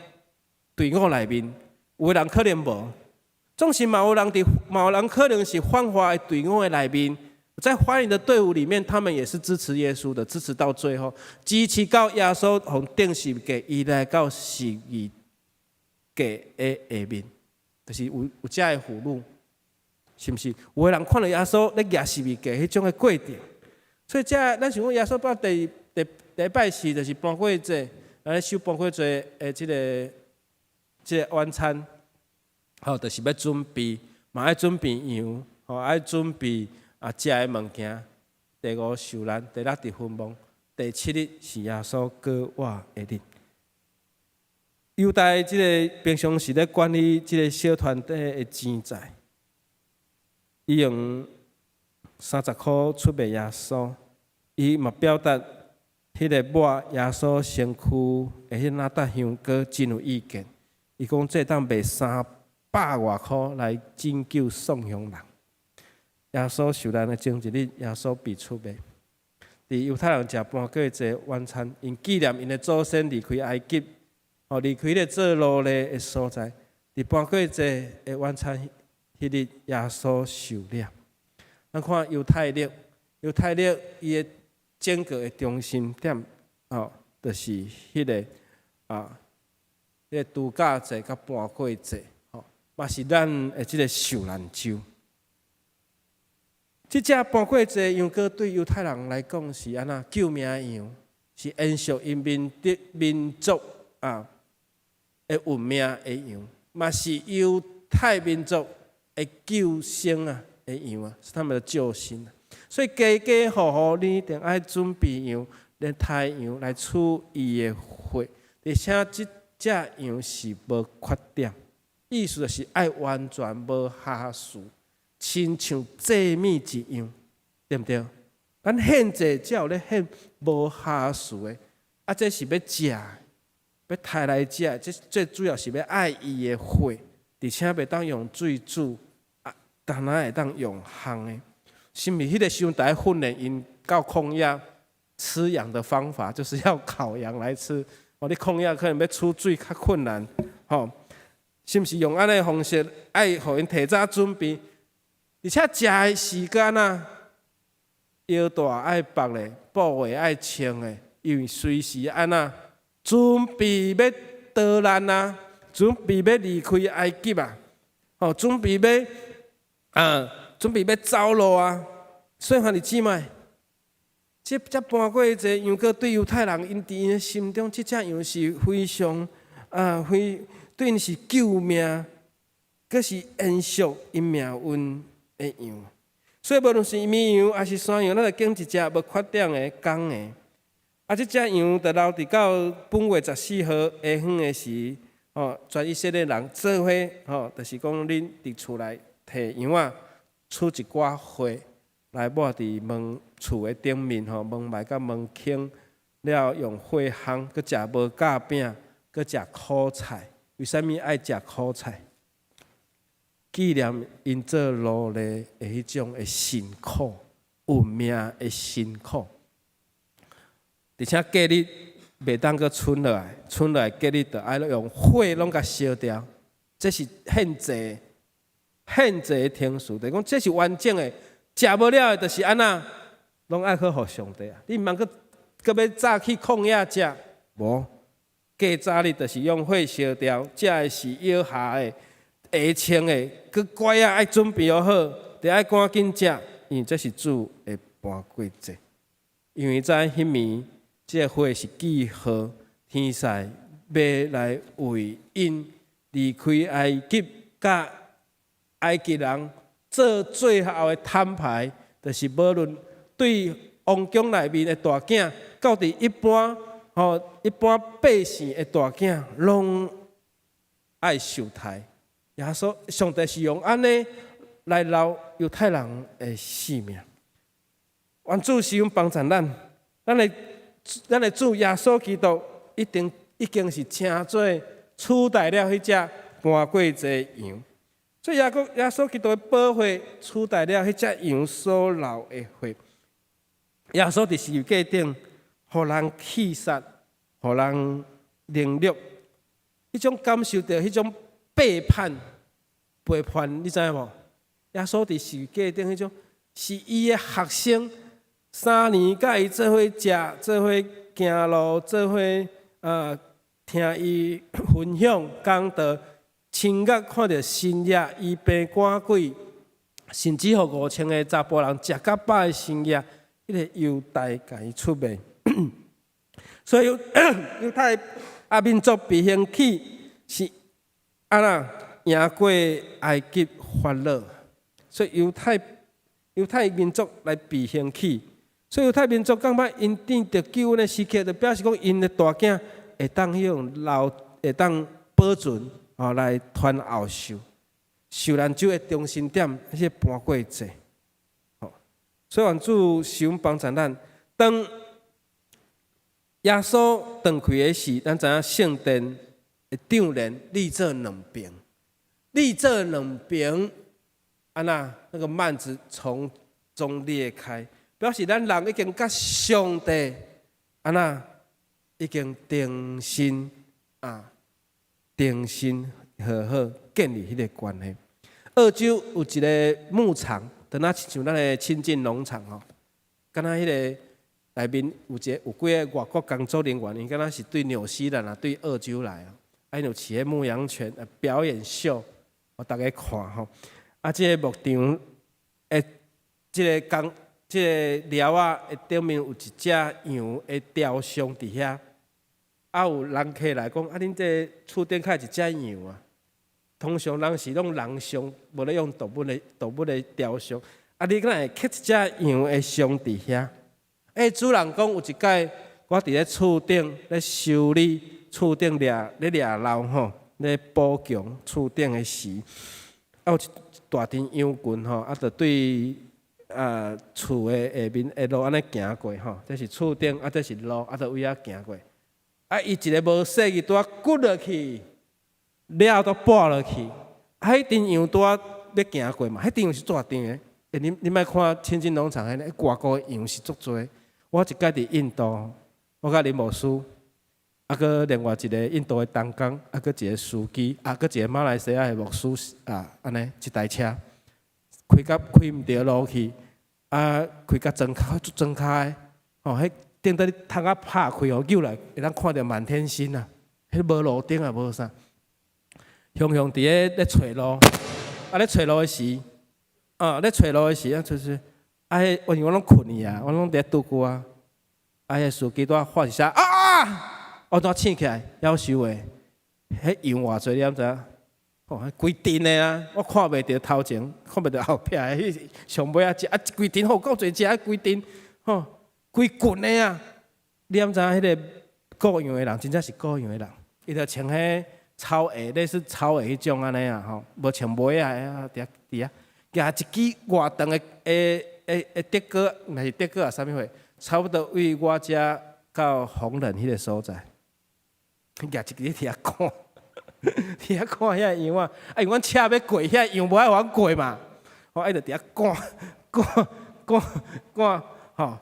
隊伍內面，有的人可能無。總是嘛有人佇，嘛有人可能是反華的隊伍的內面，在歡迎的隊伍裡面，他們也是支持耶穌的，支持到最後，支持到耶穌予釘十字架，伊來到十字架的下面，就是有遮个俘虜，是毋是？有的人看著耶穌咧舉十字架彼種的過程，所以這咱想講耶穌到第一擺是就是盤過節，來守盤過節的這個晚餐，吼，就是欲準備，嘛愛準備羊，吼，愛準備啊食的物件。第五受難，第六佇墳墓，第七日是耶穌復活的日。猶大這个平常時咧管理這个小團體的錢財，伊用30箍出賣耶穌，伊嘛表達彼个抹耶穌身軀的彼哪噠香膏真有意見。伊講這當賣300外箍來拯救喪鄉人。耶穌受難的前一日，耶穌被出賣。佇猶太人食盤過節晚餐，𪜶紀念𪜶的祖先離開埃及，哦，離開彼个做奴隸的所在。佇盤過節的晚餐彼日，耶穌受掠。咱看猶太曆，猶太曆伊的整個的中心點，哦，就是彼个啊，彼个度假節佮盤過節，吼，嘛是咱的這个受難週。這隻盤過節羊羔對猶太人來講是按怎救命羊，是延續𪜶民族啊的運命的羊，嘛是猶太民族的救星啊的羊啊，是他們的救星。所以家家戶戶你一定愛準備羊，來殺羊來取伊的血，而且這隻羊是無缺點，意思就是愛完全無瑕疵。親像祭物一樣，對毋對？咱獻祭才有咧獻無瑕疵的，啊，這是欲食，欲刣來食，這最主要是欲愛伊的血，而且袂當用水煮，啊，但若會當用烘的。是毋是彼个時陣佇咧訓練𪜶到曠野吃羊的方法，就是要烤羊來吃。哦，你曠野可能欲取水較困難，吼，是毋是用按呢方式愛予𪜶提早準備？而且食的時間啊，腰帶愛縛咧，布鞋愛穿的，因為隨時按怎準備欲逃難啊，準備欲離開埃及啊，吼，準備欲走路啊。所以兄弟姊妹，這盤過節羊羔對猶太人，𪜶佇𪜶的心中，這隻羊是非常啊，非對𪜶是救命，閣是延續𪜶命運的羊。所以無論是綿羊抑是山羊，咱就揀一隻無缺點的公的。啊，這隻羊就留佇到本月14號下昏的時，吼，全以色列人做伙，吼，就是講恁佇厝內提羊仔，取一寡血來抹佇門厝的頂面，吼，門楣佮門框，了用火烘，閣食無酵餅，閣食苦菜。為啥物愛食苦菜？紀念𪜶做奴隸的彼種的辛苦，運命的辛苦。而且隔日袂當閣賰落來，賰落來隔日就愛用火攏共燒掉。這是獻祭獻祭程序，就講這是完整的，食無了的，就是按怎，攏愛去予上帝啊！你毋通閣閣欲早去曠野食，無過早日就是用火燒掉，食的是搖下的、下清的，閣乖仔愛準備好，就愛趕緊食，因為這是主的盤過節。因為在彼暝，這個火是記號，天使欲來為𪜶離開埃及，佮埃及人做最後的攤牌，就是無論對王宮內面的大囝，到佇一般吼一般百姓的大囝，攏愛受刣。耶穌上帝是用按呢來留猶太人的性命。願主施恩幫助咱，咱的主耶穌基督一定已經是稱做取代了彼隻盤過節羊。所以耶穌基督的寶血取代了彼隻羊所流的血。耶穌佇十字架頂，予人氣殺，予人凌辱，彼種感受著彼種背叛、背叛，你知影無？耶穌佇十字架頂彼種，是伊的學生3年佮伊做伙食、做伙行路、做伙聽伊分享講道，親眼看著神跡醫病趕鬼，甚至予5000個查埔人食較飽的神跡，彼個猶大共伊出賣。所以猶太啊民族被興起是按怎贏過埃及法老，所以猶太民族來被興起，所以猶太民族感覺𪜶佇得救恩的時刻，就表示講𪜶的大囝會當用留，會當保存，吼來傳後世。受難週的中心點，彼個盤過節，吼，所以願主施恩幫助咱。當耶穌斷氣的時，咱知影聖殿的帳簾裂做兩爿，裂做兩爿，按怎那個幔子從中裂開，表示咱人已經佮上帝按怎已經重新啊，重新和好建立彼個關係。澳洲有一個牧場，就若親像咱的清境農場吼，敢若彼個內面有一個有幾个外國工作人員，𪜶敢若是對紐西蘭啊，對澳洲來哦，啊，𪜶有飼彼牧羊犬表演秀，予逐家看吼。啊，這個牧場的這个工，這个寮仔的頂面有一隻羊的雕像佇遐，啊，有人客來講，啊，恁這厝頂敢有一隻羊啊？通常人是攏人像，無咧用動物的雕像。啊，你敢會刻一隻羊的像佇遐？欸，主人講有一擺，我佇咧厝頂咧修理厝頂掠咧掠漏吼，咧補強厝頂的時，啊有一大陣羊群吼，啊，就對厝的下面一路按呢行過吼，這是厝頂，啊這是路，啊就對遐行過。啊，伊一个無細意，拄仔骨落去，了都跋落去。啊，彼陣羊拄仔欲行過嘛，彼陣羊是大陣的。欸，你莫看清境農場彼个外國的羊是足濟。我一擺佇印度，我佮林牧師，啊，閣另外一个印度的同工，啊，閣一个司機，啊，閣一个馬來西亞的牧師，啊，按呢一台車，開甲開毋著路去，啊，開甲莊跤，足莊跤的，吼，彼頂底窗仔拍開哦，扭來會當看著滿天星啊，彼無路燈啊，無啥，雄雄佇咧咧揣路，啊咧揣路的時，啊咧揣路的時啊，就是，啊，彼因為我攏睏去啊，我攏佇咧拄久啊，啊，彼個司機拄仔發一聲啊，我拄仔醒起來，夭壽的，彼羊偌濟你敢知影？哦，規陣的啊，我看袂著頭前，看袂著後壁，彼上尾仔隻啊，規陣吼夠濟隻，規陣吼，規群的啊！你敢知影彼个顧羊的人，真正是顧羊的人，伊就穿彼草鞋，類似草鞋彼種按呢啊吼，無穿襪仔啊，佇遐佇遐，舉一支偌長的的竹篙，毋是竹篙啊，啥物貨？差不多對我遮到宏仁彼个所在，舉一支佇遐看，佇遐看遐羊仔，啊，因為阮車欲過，遐羊無愛予阮過嘛，吼，伊就佇遐趕趕趕趕，吼，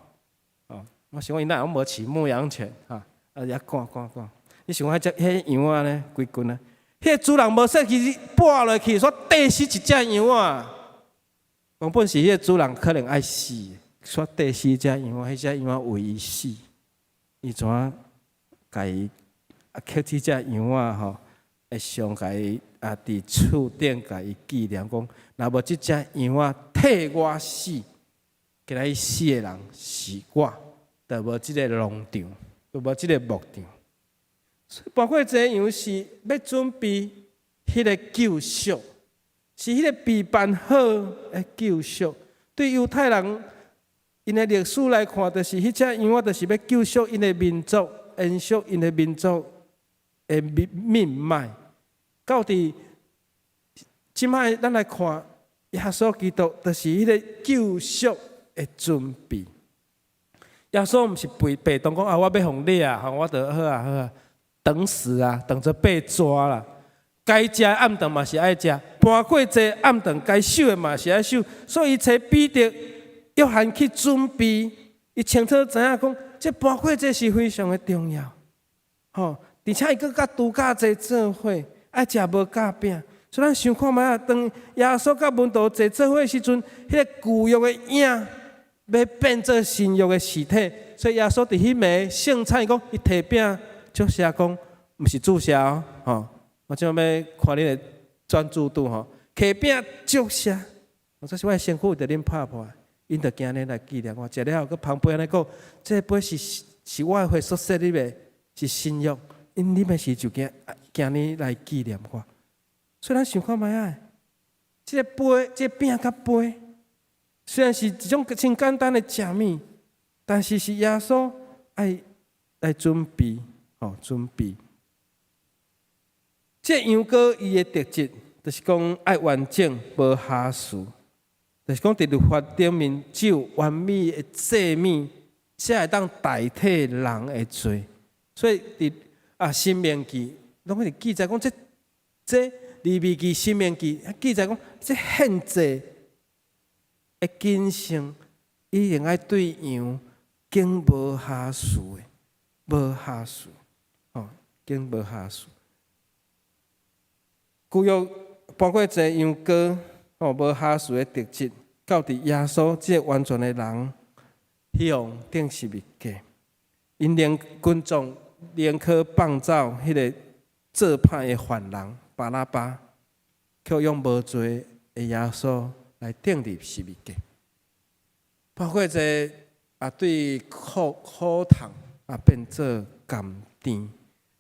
哦，我想講𪜶哪會攏無飼牧羊犬，哈，啊，佇遐趕趕趕，你想講彼隻彼羊仔呢，規群啊，彼个主人無說其實跋落去，煞綴死一隻羊仔。原本是彼个主人可能愛死，煞綴死一隻羊仔，彼隻羊仔為伊死，伊怎共伊啊？抾這隻羊仔吼，會上共伊啊？佇厝頂共伊紀念講，若無這隻羊仔替我死，今仔日死的人是我，就無這个農場，就無這个牧場。盤過節羊是欲準備彼个救贖，是彼个備辦好的救贖。對猶太人𪜶的歷史來看，就是彼隻羊仔，就是欲救贖𪜶的民族，延續𪜶的民族的命命脈。到佇這擺咱來看，耶穌基督就是彼个救贖的準備。耶穌毋是被被動講啊，我欲予掠啊，我就好啊好啊。等死啊，等著被抓啦。該食的暗頓嘛是愛食，盤過節暗頓該守的嘛是愛守。所以揣彼得、約翰去準備，伊清楚知影講，這盤過節是非常的重要。吼，而且伊閣佮度假節做伙，愛食無酵餅。所以咱想看覓啊？當耶穌佮門徒坐做伙時陣，彼个舊約的影欲變做新約的實體。所以耶穌佇彼暝聖餐，伊講伊提餅。祝謝講，毋是注射哦，吼！我這欲看恁的專注度吼。提餅祝謝，這是我的身軀，為著恁拍破，𪜶著今日來紀念我。食了後，閣捧杯按呢講，這杯是是我的血所設立的，是新約。𪜶啉的時就今今日來紀念我。所以咱想看覓啊？這個杯，這個餅佮杯，雖然是一種真簡單的食物，但是是耶穌愛來準備。哦，準備。這羊羔伊的特質，就是講愛完整，無瑕疵。就是講佇律法頂面，只有完美的祭物，才會當代替人的罪。所以佇啊《申命記》攏是記載講，這這利未記、申命記記載講，這獻祭的謹慎，一定愛對羊經無瑕疵的，無瑕疵。經無瑕疵。舊約包括這羊羔吼無瑕疵的特質，到佇耶穌這個完全的人，彼予釘十字架，𪜶連群眾寧可放走彼个做歹的犯人巴拉巴，卻用無罪的耶穌來釘佇十字架。包括這啊，對苦苦痛啊變做甘甜。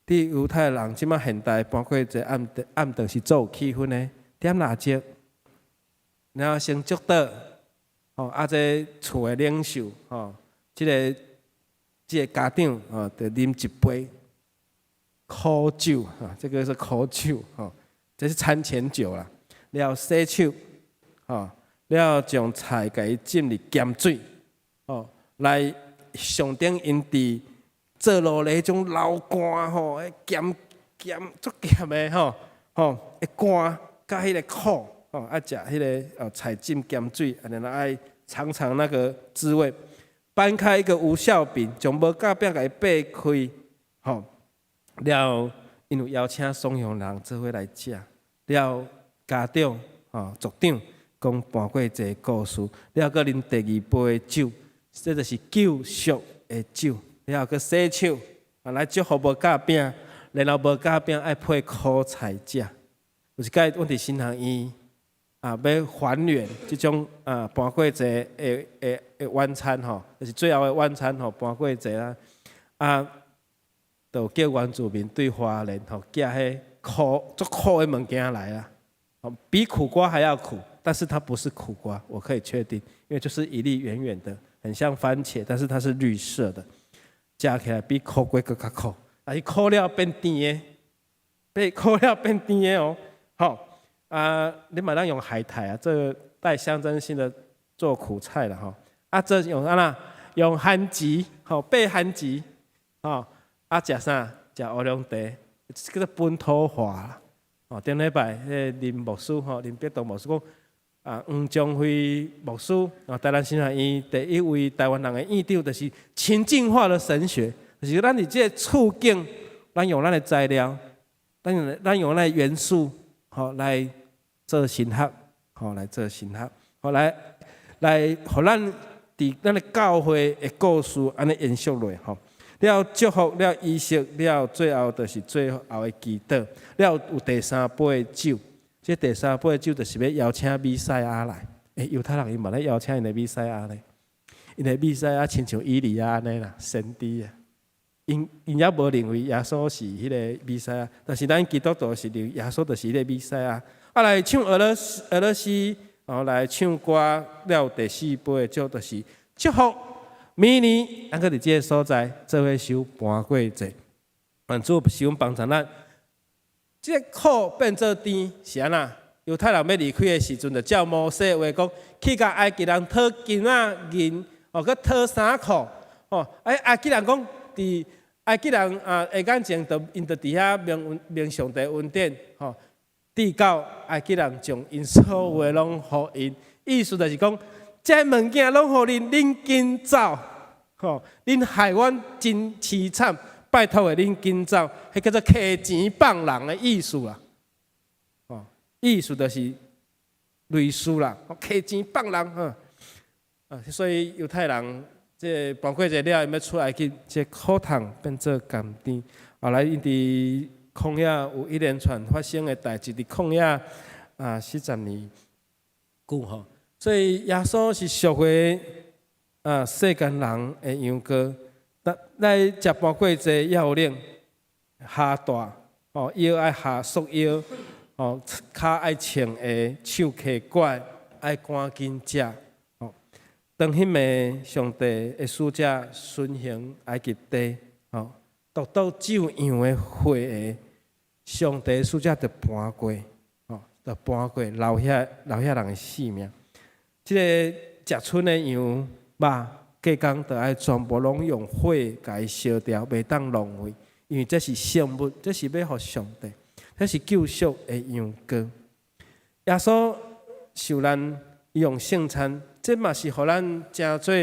佇猶太人這擺現代盤過節暗暗頓是足有氣氛的，點蠟燭，然後先祝禱，吼啊，這厝的領袖，吼，這个這个家長，吼，就啉一杯苦酒，哈，這個是苦酒，吼，這是餐前酒啦。了後洗手，吼，了後將菜共伊浸佇鹹水，吼，來象徵𪜶佇做奴隸彼種流汗吼，鹹鹹足鹹的吼，吼，會乾佮彼个苦，吼，啊食彼个哦菜浸鹹水，然後愛嘗嘗那個滋味。掰開一個無酵餅，將無酵餅共伊擘開，吼，了後𪜶有邀請所有人做伙來食，了後家長吼族長講盤過節故事，了後閣啉第二杯酒，這就是救贖的酒。了後閣洗手，啊來祝福無酵餅，然後無酵餅愛配苦菜食。有一擺，阮佇神學院啊，欲還原這種啊盤過節的的的晚餐吼，就是最後的晚餐吼，盤過節啊，啊，就叫原住民對花蓮吼寄彼苦足苦的物件來啊，比苦瓜還要苦，但是它不是苦瓜，我可以確定，因為就是一粒圓圓的，很像番茄，但是它是綠色的。食起來比苦瓜閣較苦，啊，伊苦了變甜的，變苦了變甜的哦。好，啊，你嘛當用海苔啊，這個帶象徵性的做苦菜了吼。啊，這用按怎？用番薯，吼，白番薯，吼，啊，食啥？食烏龍茶，叫做本土化啦。哦，頂禮拜彼个林牧師吼，林必東牧師講，啊，黃章輝牧師啊，台南神學院第一位台灣人的院長，就是情境化的神學，就是咱佇這個處境，咱用咱的材料。咱用咱元素，吼來做神學，吼來做神學，吼來，予咱佇咱的教會的故事按呢延續落吼。了祝福了儀式了，最後就是最後的祈禱。了有第三杯酒，這第三杯酒就是欲邀請彌賽亞來。欸，猶太人𪜶嘛咧邀請𪜶的彌賽亞咧，𪜶的彌賽亞親像以利亞按呢啦，先知啊。𪜶猶無認為耶穌是彼个彌賽亞，但是咱基督徒是認為耶穌就是彼个彌賽亞。啊，來唱俄羅斯，哦，來唱歌了第四杯的酒就是祝福。明年咱閣佇這个所在做伙守盤過節，願主賜阮幫助咱。這个苦變做甜是按怎？猶太人欲離開的時陣，就照摩西話講，去共埃及人討金仔銀，哦，閣討衫褲，哦，哎，埃及人講，佇埃及人啊，的眼前，就𪜶就佇遐蒙蒙上帝恩典，吼，直到埃及人將𪜶所有的攏予𪜶，意思就是講，這物件攏予恁，恁緊走，吼！恁害阮真凄慘，拜託的恁緊走，彼叫做揢錢放人的意思啦，吼！意思就是類似啦，揢錢放人，吼！啊，所以猶太人這盤過節了，欲出埃及，這苦痛變做甘甜。後來𪜶佇曠野有一連串發生的代誌，佇曠野啊40年久吼。所以耶穌是贖回啊世間人的羊羔。咱來食盤過節要領下大，哦腰愛下束腰，哦跤愛穿鞋，手提拐，愛趕緊食。哦，當彼暝上帝的使者巡行埃及地，哦，獨獨只有羊的血的，上帝使者就盤過，哦，就盤過留遐人的性命。這個食春的羊肉，隔工就愛全部攏用火共伊燒掉，袂當浪費，因為這是聖物，這是欲予上帝，這是救贖的羊羔。耶穌受難用聖餐，這嘛是予咱成做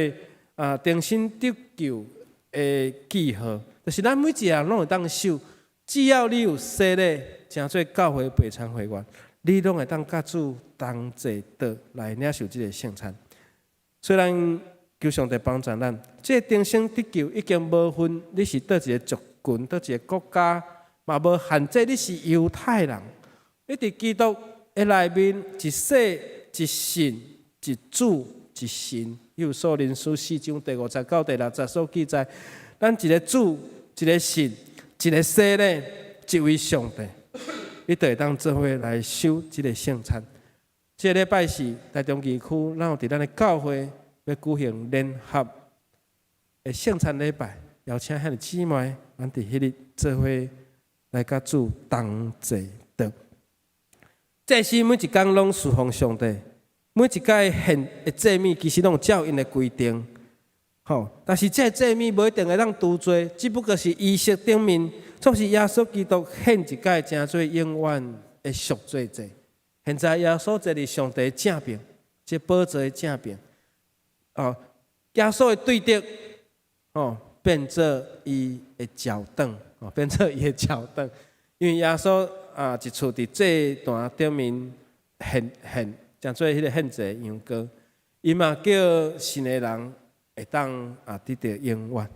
啊重生得救的記號。就是咱每一個人攏會當受，只要你有洗禮，成做教會備餐會員，你攏會當佮主同坐桌來領受這个聖餐。雖然求上帝幫助咱，這个重生得救已經無分你是佗一个族群，佗一个國家，嘛無限制你是猶太人。你佇基督的內面，一洗、一信、一主、一神。以弗所人書四章第五節到第六節所記載，咱一个主、一个信、一个洗禮，一位上帝，你就會當做伙來守這个聖餐。這个禮拜四，台中義區，咱有佇咱的教會欲舉行聯合的聖餐禮拜，邀請兄弟姊妹，咱佇彼日做伙來佮主同坐桌。祭司每一工攏侍奉上帝，每一擺獻的祭物，其實攏有照𪜶的規定，吼。但是這个祭物無一定會當除罪，只不過是儀式頂面，總是耶穌基督獻一擺，成做永遠的贖罪祭。現在耶穌坐佇上帝正爿，這寶座的正爿，哦，耶穌的對敵，哦，變做伊的腳凳，哦，變做伊的腳凳，因為耶穌啊，一次佇祭壇頂面獻，成做彼个獻祭羊羔，伊嘛叫信的人會當啊得著永遠。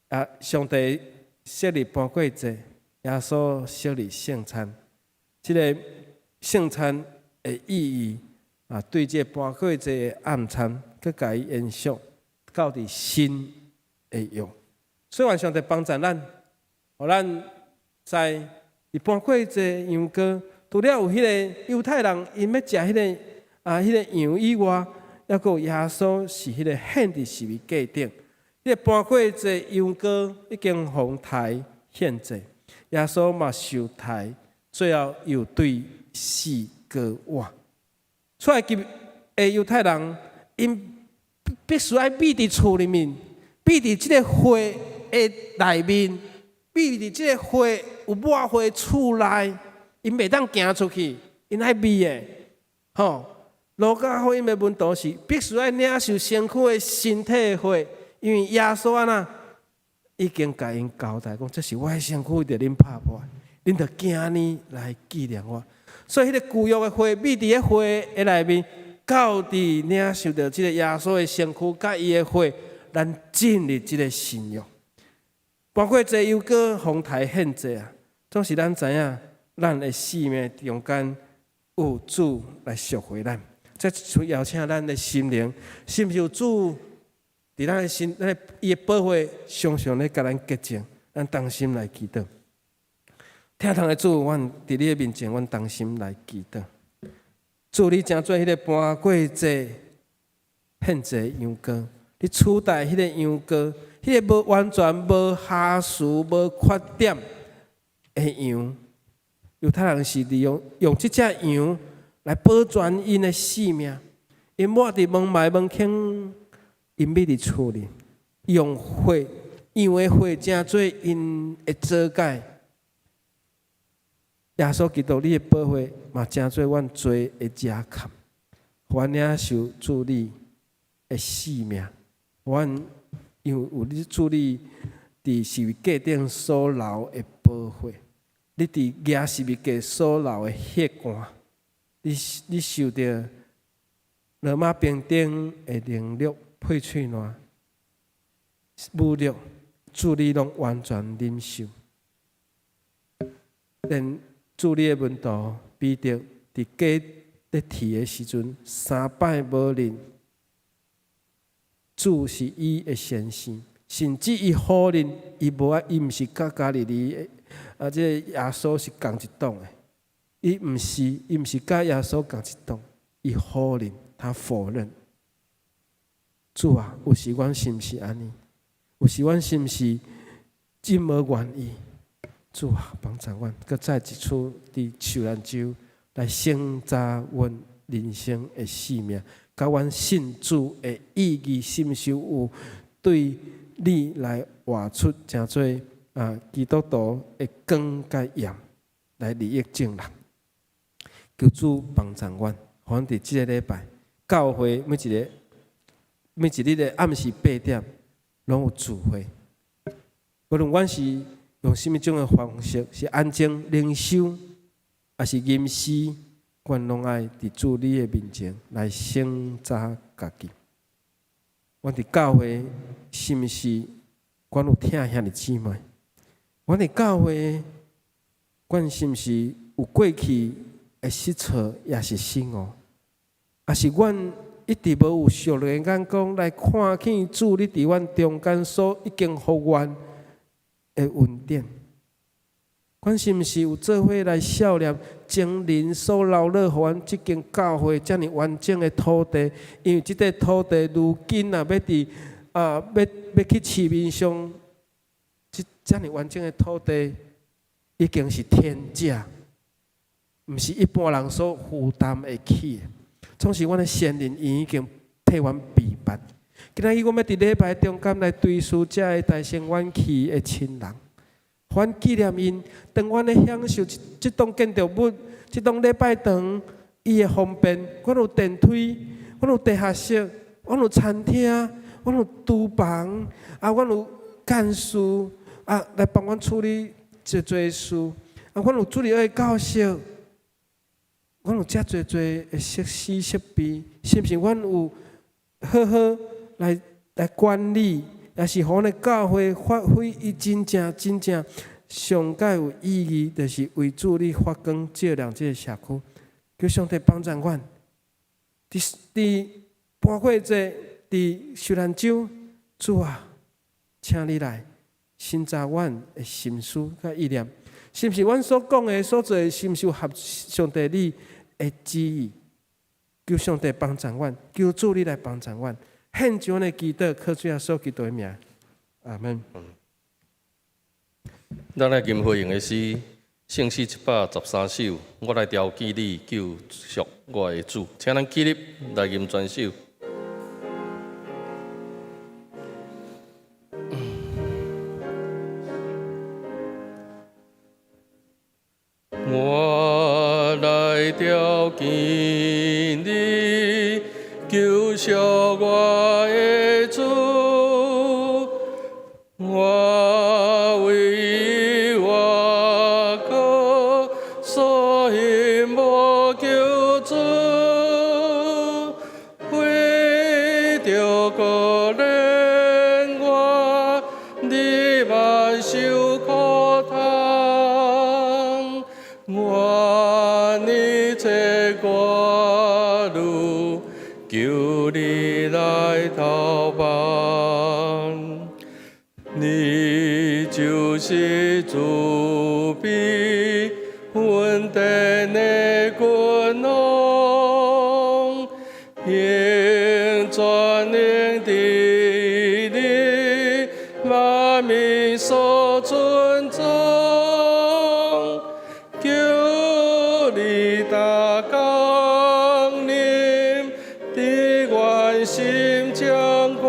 啊，上帝設立盤過節，耶穌設立聖餐，這个聖餐的意義啊，對這個盤過節的晚餐，閣共伊延續到佇新的約。所以願上帝幫助咱，予咱知佇盤過節羊羔，除了有彼个猶太人𪜶欲食彼个啊，彼个羊以外，猶閣有耶穌是彼個獻佇十字架頂。彼個盤過節羊羔已經予刣獻祭，耶穌嘛受刣，最後又對死割腕。出埃及的猶太人，𪜶必須愛覕佇厝裡面，覕佇這个血的內面，覕佇這個血有抹血厝內，𪜶袂當行出去，𪜶愛覕的，吼。路加福音的門徒是必須愛領受身軀的身體的血，因為耶穌按怎已經共𪜶交代講，這是我的身軀，著恁拍破，恁著今年來紀念我。所以，彼个舊約的血，美佇个血的內面，到佇領受著這个耶穌的身軀佮伊的血，咱進入這个新約。包括這又閣奉台獻祭啊，總是咱知影，咱的生命中間有主來贖回咱。這就邀請咱的心靈，是毋是有主佇咱的心，咱的伊的寶血常常咧共咱潔淨，咱同心來祈禱。疼痛的主，阮佇你的面前，阮同心來祈禱。主，你成做彼个盤過祭獻祭羊羔，你取代彼个羊羔，彼个無完全無瑕疵、無缺點的羊，猶太人是利用用這隻羊來保全𪜶的性命。𪜶抹佇門楣門框，𪜶欲佇厝裡用血，羊的血成做𪜶的遮蓋。耶穌基督，你的寶血嘛，成做阮罪的遮蓋，予阮領受主你的性命。阮因為有你主你佇十字架頂所流的寶血，你佇舉十字架所流的血汗，你受著羅馬兵丁的凌辱、配喙瀾、侮辱，主你攏完全忍受。連主你的門徒彼得佇架咧鐵的時陣，三擺無認主是伊的先生，甚至伊否認伊無愛，伊毋是佮加利利啊，這個耶穌是仝一黨的，伊毋是，伊毋是佮耶穌仝一黨，伊否認，他否認。主啊，有時阮是毋是按呢？有時阮是毋是真無願意？主啊，幫助阮，閣再一次佇受難週來省察阮人生的生命，佮阮信主的意義，是毋是有對你來活出誠做啊基督徒的光佮鹽，來利益眾人。求主幫助阮，予阮佇這個禮拜教會每一个每一日的暗時八點，攏有聚會。無論阮是用啥物種的方式，是安靜靈修，抑是吟詩，阮攏愛佇主你的面前來省察家己。阮佇教會是毋是阮有疼兄弟姊妹？阮佇教會，阮是毋是有過去的失錯，抑是失誤？抑是阮一直無有屬靈眼光來看見主你佇阮中間所已經予阮的恩典？阮是毋是有做伙來數念前人所留落予阮這間教會遮爾完整的土地？因為這塊土地如今啊，欲佇啊，欲欲去市面上，這遮爾完整的土地已經是天價，毋是一般人所負擔會起的。總是阮的先人已經替阮備辦。今仔日阮欲佇禮拜中間來追思這个大先阮去的親人，阮紀念𪜶。當阮咧享受這這棟建築物、這棟禮拜堂，伊的方便，阮有電梯，阮有地下室，阮有餐廳，阮有廚房，啊，阮有幹事，啊，來幫阮處理濟濟事，啊，阮有主日學教室，阮有遮濟濟的設施設備，是毋是？阮有好好來來管理，抑是予阮的教會發揮伊真正真正上蓋有意義，就是為主你發光照亮這个社區。求上帝幫助阮，佇佇盤過節，佇受難週，主啊，請你來省察阮的心思佮意念，是毋是阮所講的、所做的，是毋是有合上帝你的旨意？求上帝幫助阮，求主你來幫助阮，獻上的祈禱，靠主耶穌基督的名，阿門。咱來吟回應的詩，聖詩113首，我來朝見你救贖我的主，請咱起立來吟全首。我來朝見你，救贖我的主，我為我靠。寡女，求你來投放。你就是慈悲恩典的君王，行全能治理萬民所尊崇，求你大降臨，佇阮心掌權。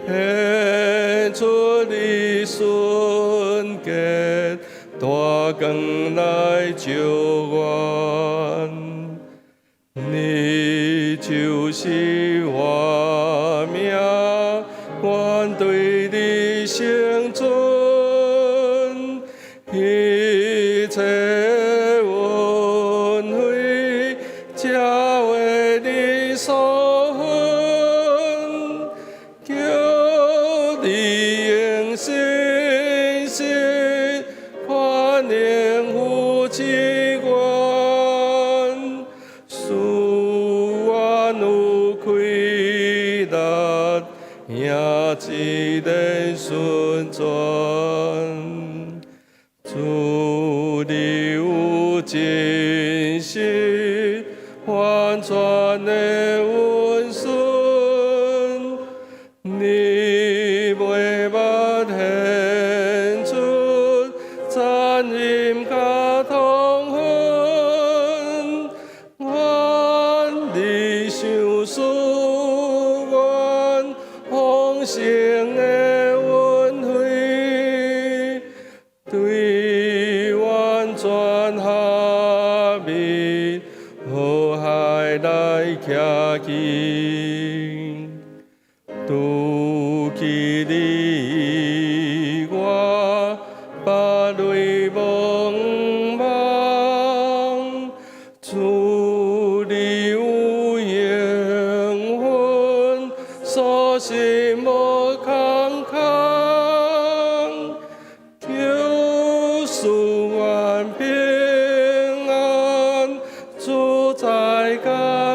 顯出你純潔，大光來照阮。你就是活命，阮對你成全，一切恩惠，皆為你所分。求你用信實寬容扶持阮，使阮有氣力，行這個順轉。主你有真實完全的恩順，你袂捌顯出殘忍佮痛恨，願你賞賜阮豐盛的恩惠，對阮全合一，和諧來徛起。除去你以外，別類無望。主你有應允，所信無空空。求賜阮平安，主在佮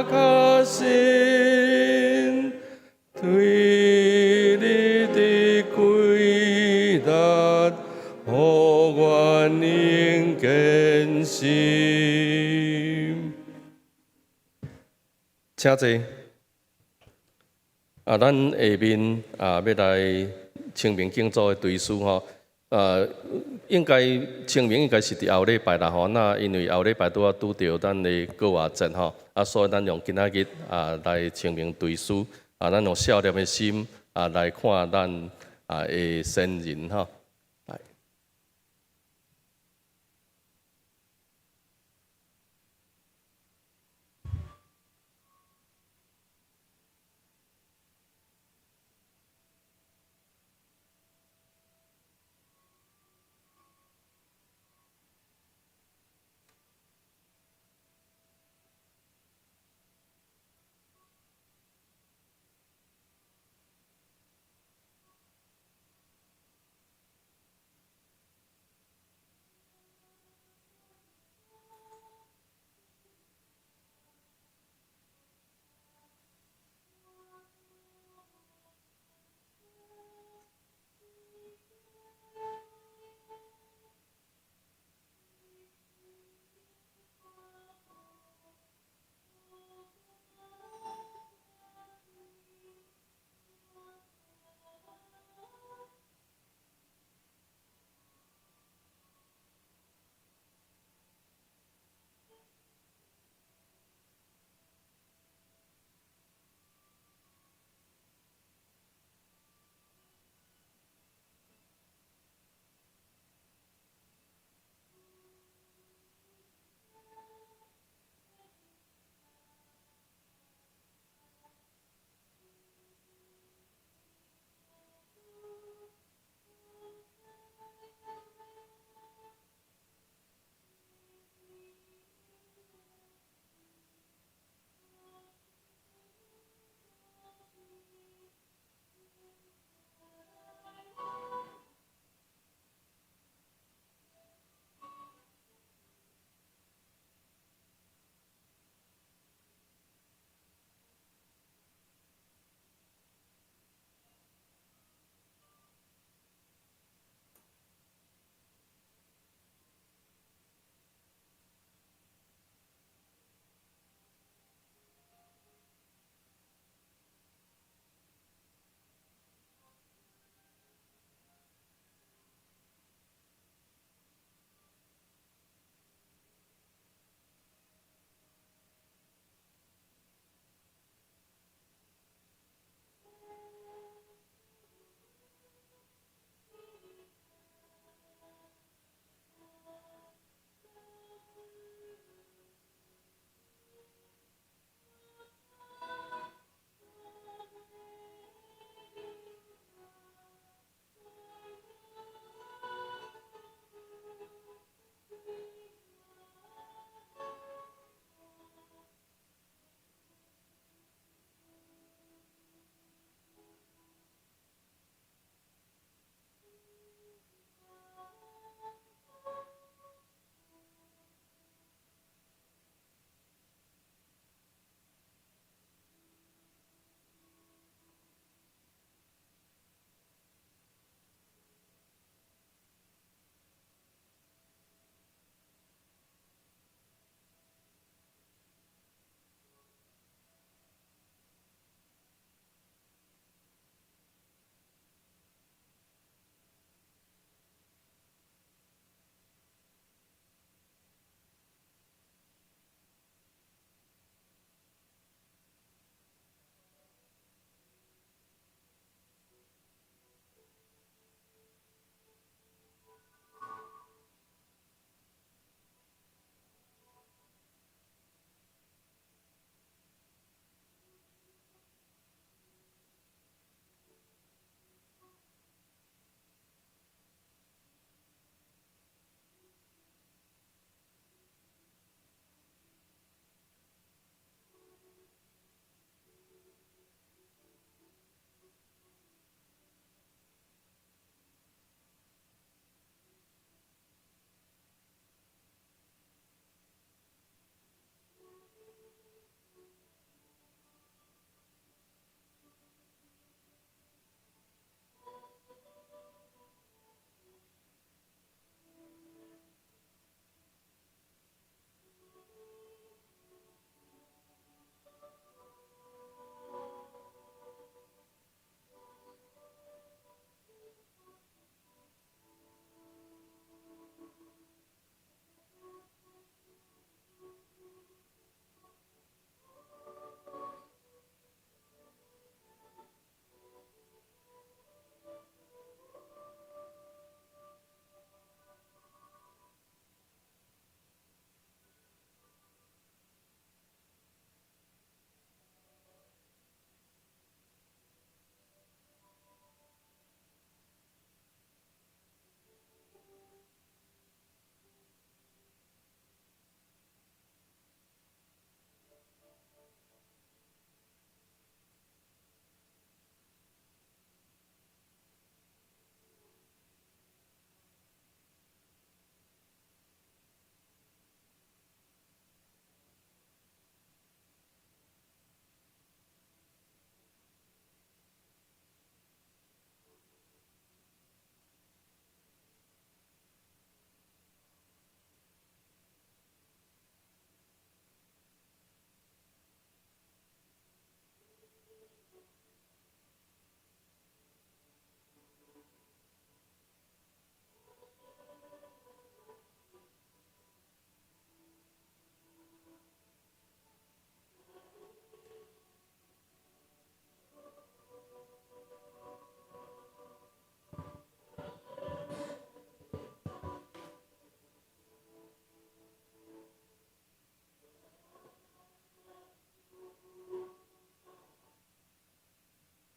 確信，對你的氣力，予阮能堅心。請坐。啊，咱下面啊，欲來清明敬祖的追思吼。應該清明應該是佇後禮拜啦吼。那因為後禮拜拄仔拄著咱的過活節吼，啊，所以咱用今仔日啊來清明追思，啊，咱用孝念的心啊來看咱啊的先人吼。來。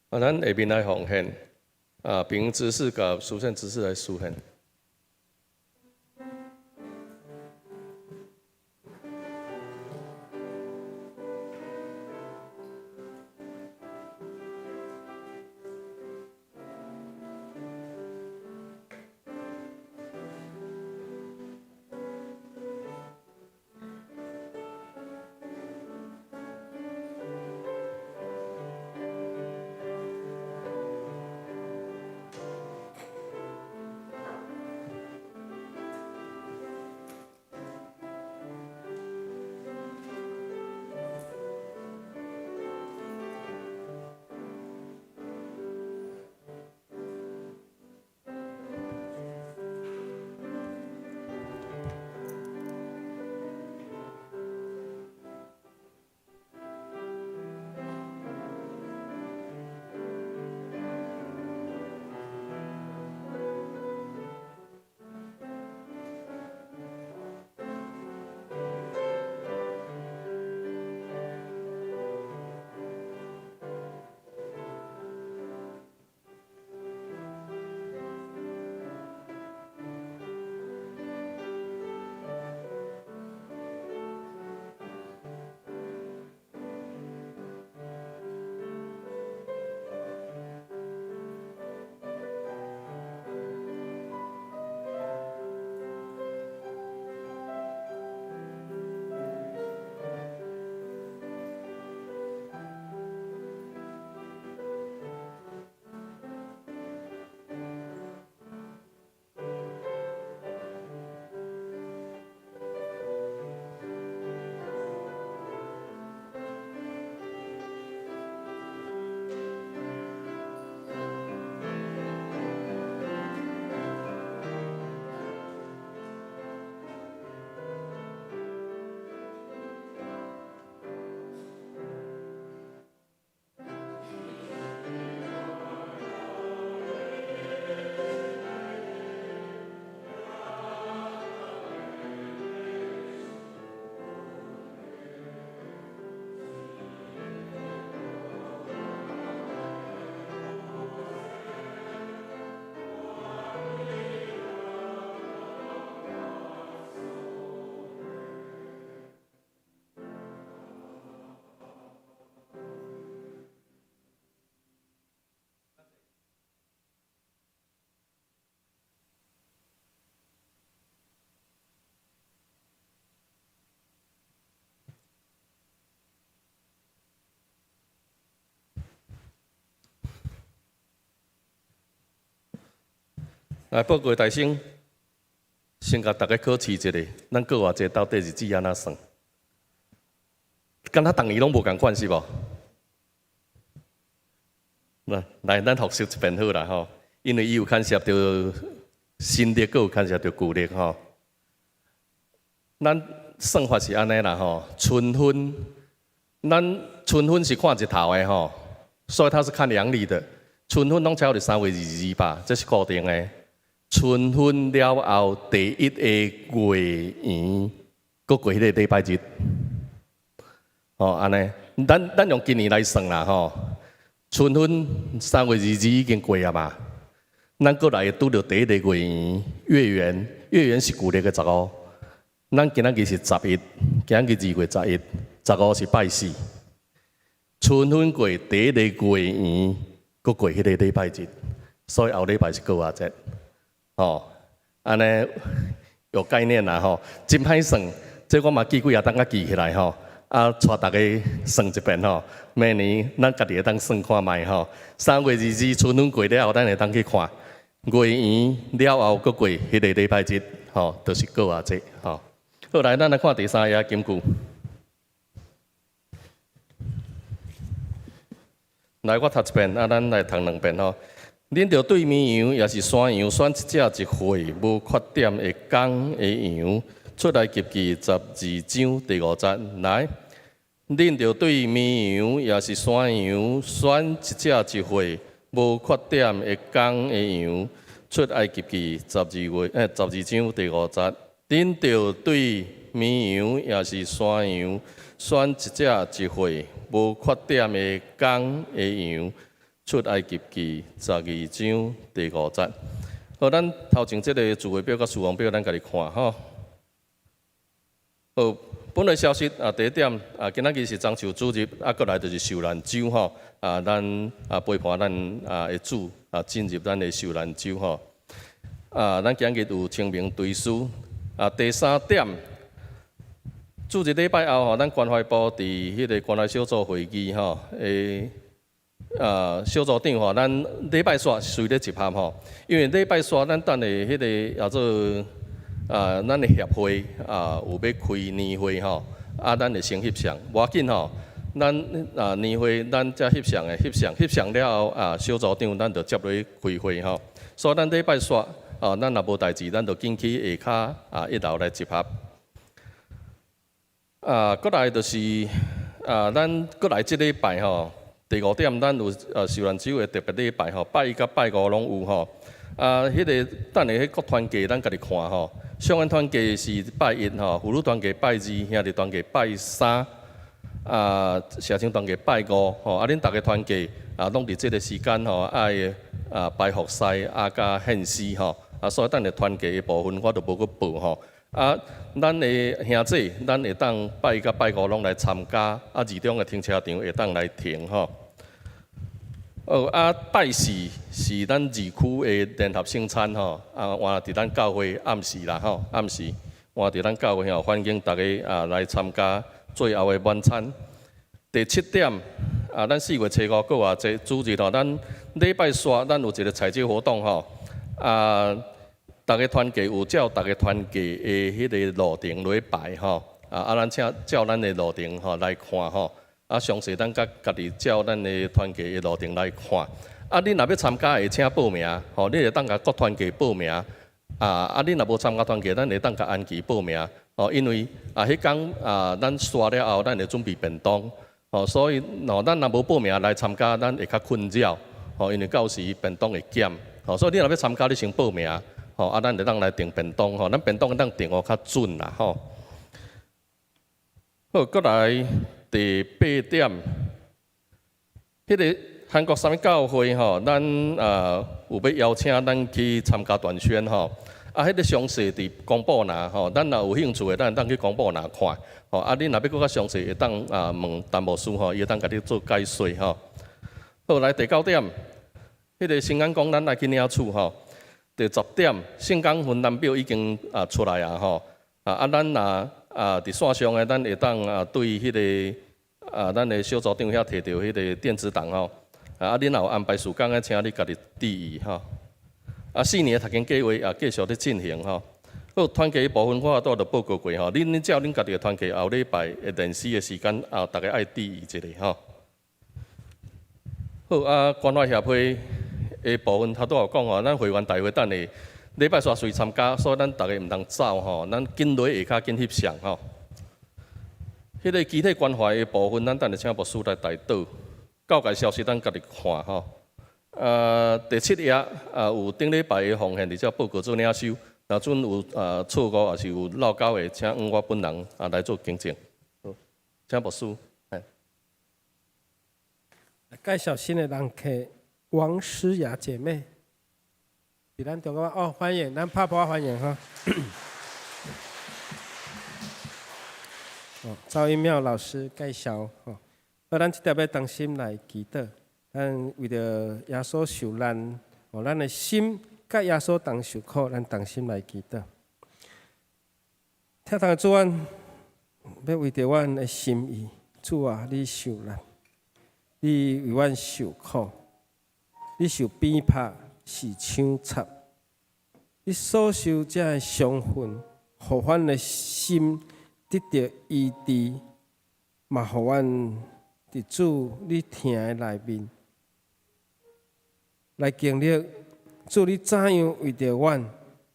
啊，咱下面來奉獻，啊，平執事佮書信執事來書獻。來報告大先，先共大家考試一下，咱過活節到底日子按怎算？敢若逐年攏無仝款是無？來，來，咱復習一遍好啦吼，因為伊有牽涉著新曆，閣有牽涉著舊曆吼。咱算法是按呢啦吼，春分，咱春分是看日頭的吼，所以它是看陽曆的。春分攏超佇3月22吧，這是固定的。春分了後第一個月圓，閣過彼个禮拜日，吼按呢，咱咱用今年來算啦吼。春分3月22已經過啊嘛，咱閣來會拄著第一個月圓，月圓，月圓是舊曆的15。咱今仔日是十一，今仔日2月11，15是拜四。春分過第一個月圓，閣過彼個禮拜日，所以後禮拜是過活節。吼，按呢有概念啦吼，真歹算，這我嘛記幾下當佮記起來吼，啊，帶大家算一遍吼。明年咱家己會當算看覓吼。3月22春分過了後，咱會當去看月圓了後，閣過彼个禮拜日，吼，就是過活節吼。好，來，咱來看第三頁金句。來，我讀一遍，啊，咱來讀兩遍吼。恁著對綿羊抑是山羊選一隻一歲無缺點的公的羊，出埃及記十二章第五節來。恁著對綿羊抑是山羊選一隻一歲無缺點的公的羊，出埃及記十二月十二章第五節。恁著對綿羊抑是山羊選一隻一歲無缺點的公的羊，出埃及記12章第5節。好，咱頭前這个聚會表佮事奉表，咱家己看吼。好，本來消息啊，第一點啊，今仔日是棕樹主日，啊，閣來就是受難週吼。啊，咱啊陪伴咱啊的主啊進入咱的受難週吼。啊，咱今日有清明追思。啊，第三點，主日禮拜後吼，咱關懷部佇彼个關懷小組會議吼，的啊小組長吼，咱禮拜四隨咧集合吼，因為禮拜四咱等下彼个叫做啊，咱的協會啊有欲開年會吼，啊，咱會先翕相，無要緊吼，咱啊年會咱才翕相的翕相，翕相了後啊，小組長咱就接落去開會吼，所以咱禮拜四啊，咱若無代誌，咱就緊去下跤啊一樓來集合。啊，閣來就是啊，咱閣來這禮拜吼，第五點，咱有啊受難週的特別禮拜吼，拜一佮拜五攏有吼。啊，彼个等下彼個團契，咱家己看吼。上恩團契是拜一吼，婦女團契拜二，兄弟團契拜三，啊，社青團契拜五吼。啊，恁逐个團契啊，攏佇這个時間吼，愛啊拜服侍啊，佮獻詩吼。啊，所以等下團契的部分，我就無閣報吼。啊，咱的兄姊，咱會當拜一佮拜五攏來參加，啊，二中的停車場會當來停吼。哦，啊，拜四是咱二區的聯合聖餐吼，啊，換佇咱教會暗時啦吼，暗時換佇咱教會吼，歡迎逐家啊來參加最後的晚餐。第七點，啊，咱4月初5閣有這主日吼，咱禮拜四咱有一個採集活動吼，啊，逐个團契有照逐个團契的彼个路程來排吼，啊，啊，咱請照咱的路程吼來看吼。啊，詳細咱佮家己照咱的團契的路程來看。啊，恁若欲參加會請報名，吼，你會當共各團契報名。啊啊，恁若無參加團契，咱會當共安琪報名。吼，因為啊，彼工啊，咱煞了後，咱會準備便當。吼，所以吼，咱若無報名來參加，咱會較困擾。吼，因為到時便當會減。吼，所以你若欲參加，你先報名。吼，啊，咱會當來訂便當。吼，咱便當會當訂予較準啦。吼。好，閣來第八點，彼个韓國三一教會吼，咱啊有欲邀請咱去參加短宣吼。啊，彼个詳細佇公布欄吼，咱若有興趣的，咱會當去公布欄看。吼，啊，恁若欲閣較詳細，會當啊問陳牧師吼，伊會當共你做解說吼。好，來第九點，彼个聖安講咱來去領取吼。第十點，聖工分擔表已經啊出來啊吼。啊啊，咱若啊佇線上的，咱會當啊對彼个啊咱的小組長遐提著彼个電子檔吼。啊，恁若有安排事工的，請你家己注意吼。啊，4年的讀經計劃也繼續咧進行吼。好，團契部分我拄就報告過吼。恁照恁家己的團契後禮拜的練習的時間啊，逐家愛注意一下吼。好啊，關懷協會的部分，頭拄有講吼，咱會員大會等下禮拜四隨參加，所以咱逐家毋通走吼，咱緊落下跤緊翕相吼。彼个肢體關懷的部分，咱等下請牧師來代禱。教界消息咱家己看吼。啊，第七頁啊，有頂禮拜的奉獻，佇遮報告做領收。若準有啊錯誤，抑是有漏交的，請向我本人啊來做更正。好，請牧師。介紹新的人客王詩雅姐妹，佇咱中間哦，歡迎，咱拍噗仔歡迎哈。哦，趙英妙老師介紹吼，好，咱這條欲同心來祈禱，咱為著耶穌受難，哦，咱的心佮耶穌同受苦，咱同心來祈禱。疼痛的主，阮欲為著阮的心意，主啊，你受難，你為阮受苦，你受鞭拍是槍插，你所受這个傷痕，予阮的心得著醫治，嘛予阮佇主你疼的內面來經歷主你怎樣為著阮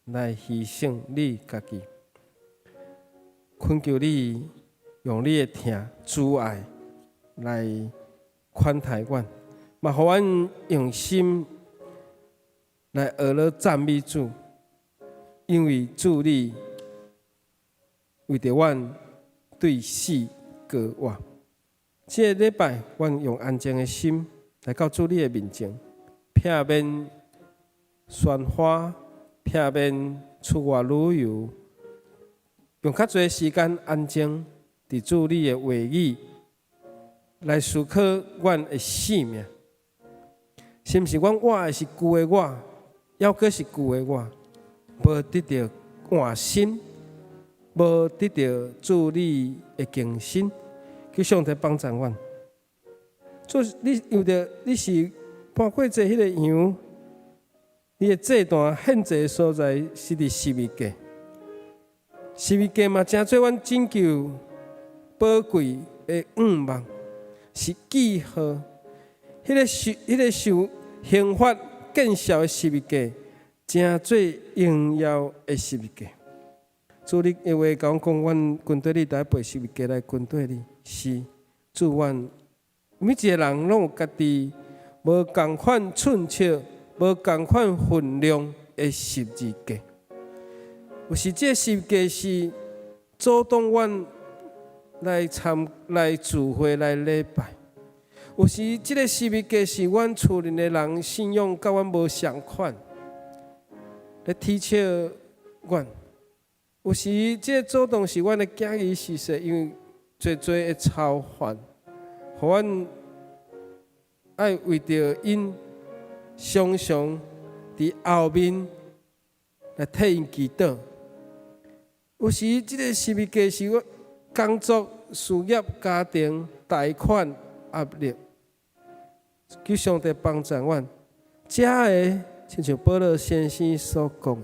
來犧牲你家己，懇求你用你的疼慈愛來寬待阮，嘛予阮用心來學咧讚美主，因為主你為著阮對死過活。這个禮拜，阮用安靜的心來到主你的面前，避免喧譁，避免出外旅遊，用較濟時間安靜佇主你的話語來思考阮的性命。是毋是阮活的是舊的我，猶閣是舊的我，無得著換新，無得著主你的更新，求上帝幫助阮。主，你為著你是盤過節彼个羊，你的祭壇獻祭的所在是佇十字架，十字架嘛，成做阮拯救寶貴的願望，是記號。彼個受刑罰見效的十字架，成做榮耀的十字架。主你的話共阮講，阮跟綴你，著愛背十字架來跟綴你。是，主阮每一个人攏有家己無仝款寸尺、無仝款分量的十字架。有時這个十字架是阻擋阮來參來聚會來禮拜。有時這个十字架是阮厝內的人信仰佮阮無相款，來提笑阮。有時這个阻擋是阮的囝兒婿婿，因為濟濟的操煩，予阮愛為著𪜶常常佇後面來替𪜶祈禱。有時這个十字架是我工作、事業、家庭、貸款壓力，求上帝幫助阮。這个親像保羅先生所講，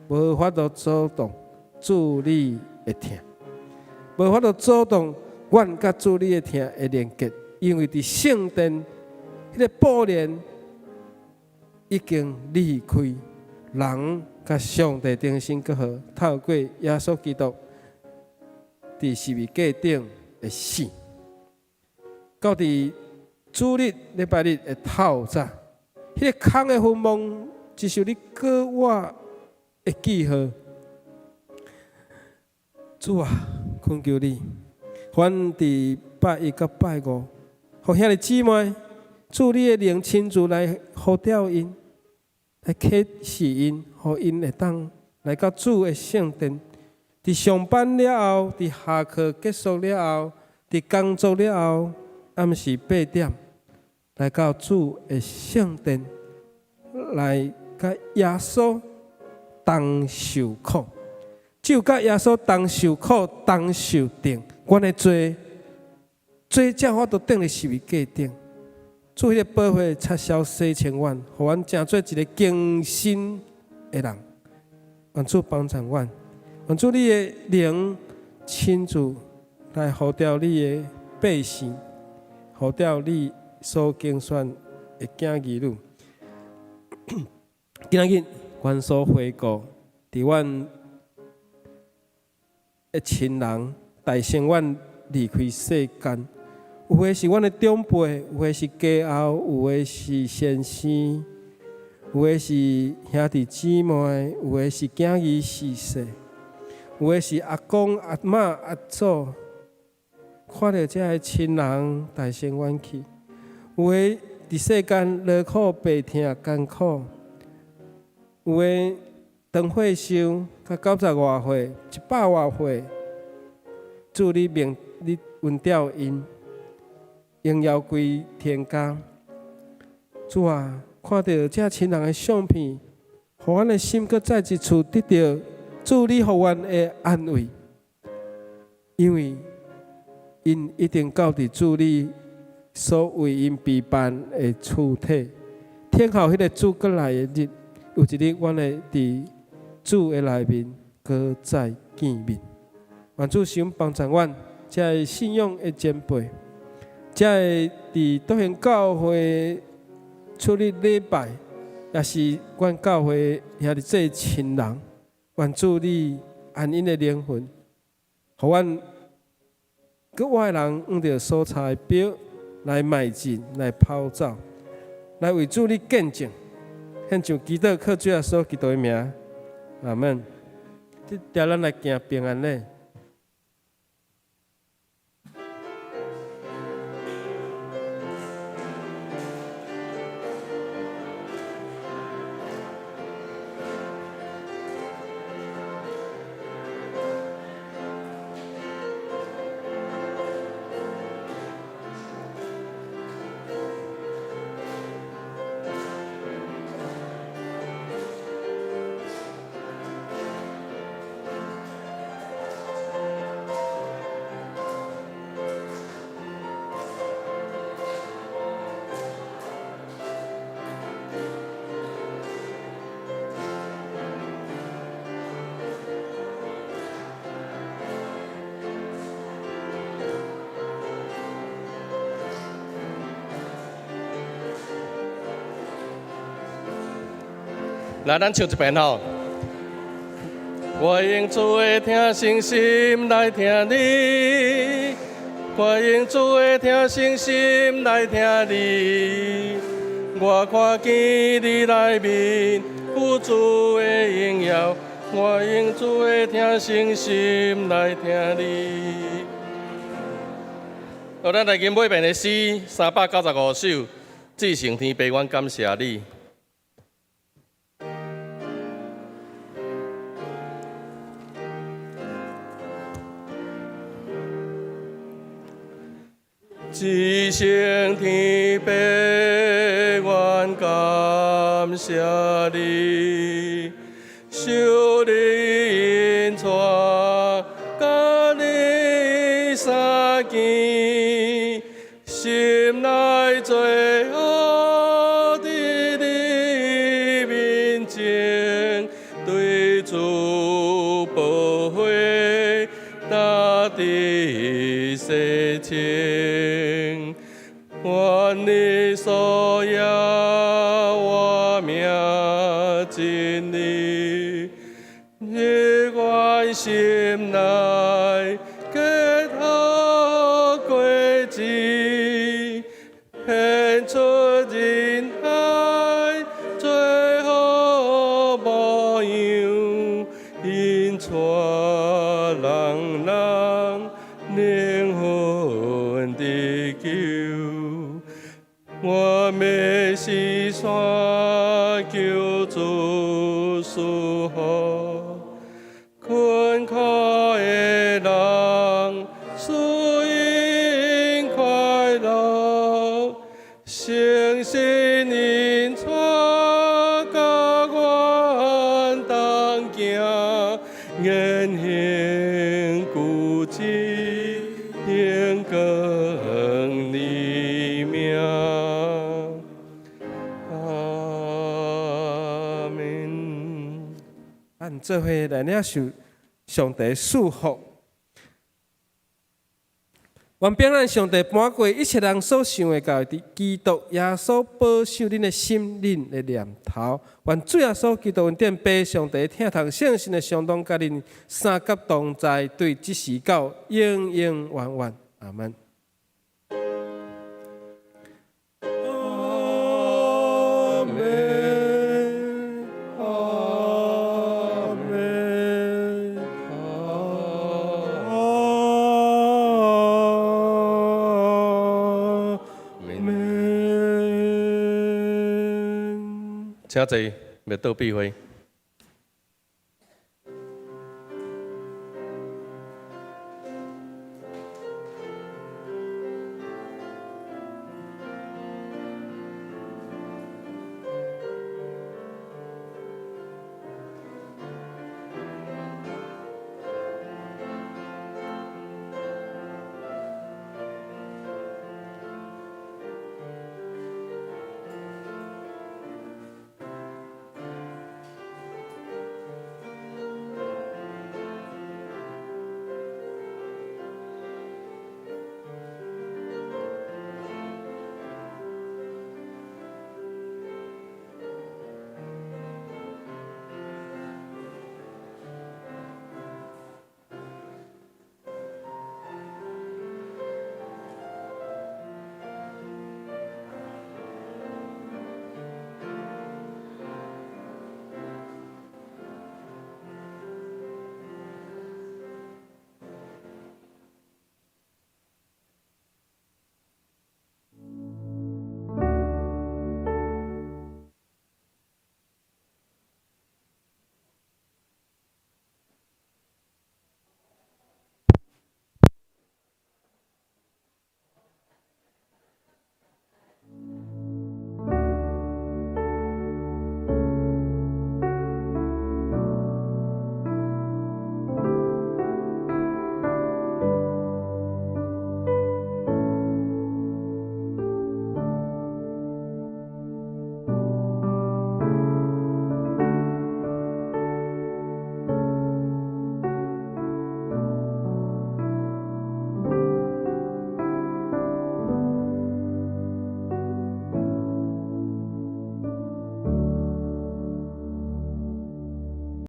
無法度阻擋主你的疼，無法度阻擋阮佮主你的疼的連結，因為佇聖殿彼个布簾已經裂開，人佮上帝重新結合，透過耶穌基督佇十字架頂的死，到佇主日禮拜日的透早，彼个空的墳墓，只是你閣活的記號。主啊，懇求你，阮佇拜一佮拜五，予兄弟姊妹，主你的靈親自來呼召𪜶，來啟示𪜶，予𪜶會當來到主的聖殿。佇上班了後，佇下課結束了後，佇工作了後，暗時8點，來到主的聖殿，來佮耶穌同受苦。只有佮耶穌同受苦、同受釘，阮的罪，罪才有法度釘佇十字架頂。主彼个寶血擦消洗清阮，予阮成做一个更新的人。願主幫助阮，願主你的靈親自來呼召你的百姓，呼召你所揀選的囝兒女。今仔日，阮所回顧，佇阮的親人代先阮離開世間，有的是阮的長輩，有的是家後，有的是先生，有的是兄弟姊妹，有的是囝兒婿婿，有的是阿公阿嬤阿祖，看著這个親人代先阮去，有的佇世間勞苦病疼艱苦，有的長歲壽較90外歲、100外歲，主你命你恩召𪜶，榮耀歸天家。主啊，看著這親人的相片，予阮的心閣再一次得著主你予阮的安慰，因為𪜶一定到佇主你所為𪜶備辦的厝體，等候彼个主閣來的日，有一日，阮會佇主的內面閣再見面。願主賞幫助阮，這个信仰的前輩，這个佇德興教會出入禮拜，也是阮教會兄弟這親人，願主你安𪜶的靈魂，予阮閣我的人向著所差的標來邁進，來跑走，來為主你見證，獻上祈禱，靠主耶穌基督的名，阿門。這條咱來行平安禮。來，咱唱一遍吼。我用主的疼誠心來疼你，我用主的疼誠心來疼你。我看見你內面有主的榮耀，我用主的疼誠心來疼你。好，咱來吟尾遍的詩395首，至聖天父，阮感謝你。至聖天父，阮感謝你，受你引帶，佮你相見，心內罪惡佇你面前，對主寶血大地洗清。願你所要我命真理，入阮心內結好果子，顯出仁愛最好模樣，引帶人人靈魂得救。我欲四散求主賜福，困苦的人賜𪜶快樂，誠實引帶佮阮同行，言行舉止榮光你名。阿門。咱做伙來領受上帝賜福。願平安上帝搬過一切人所想的，共佇基督耶穌保守恁的心、恁的念頭。願主耶穌基督恩典、父上帝疼痛、聖神的相當，佮恁三甲同在，對這時到永永遠遠。阿門。阿門，阿門，阿門。請坐，欲倒閉會。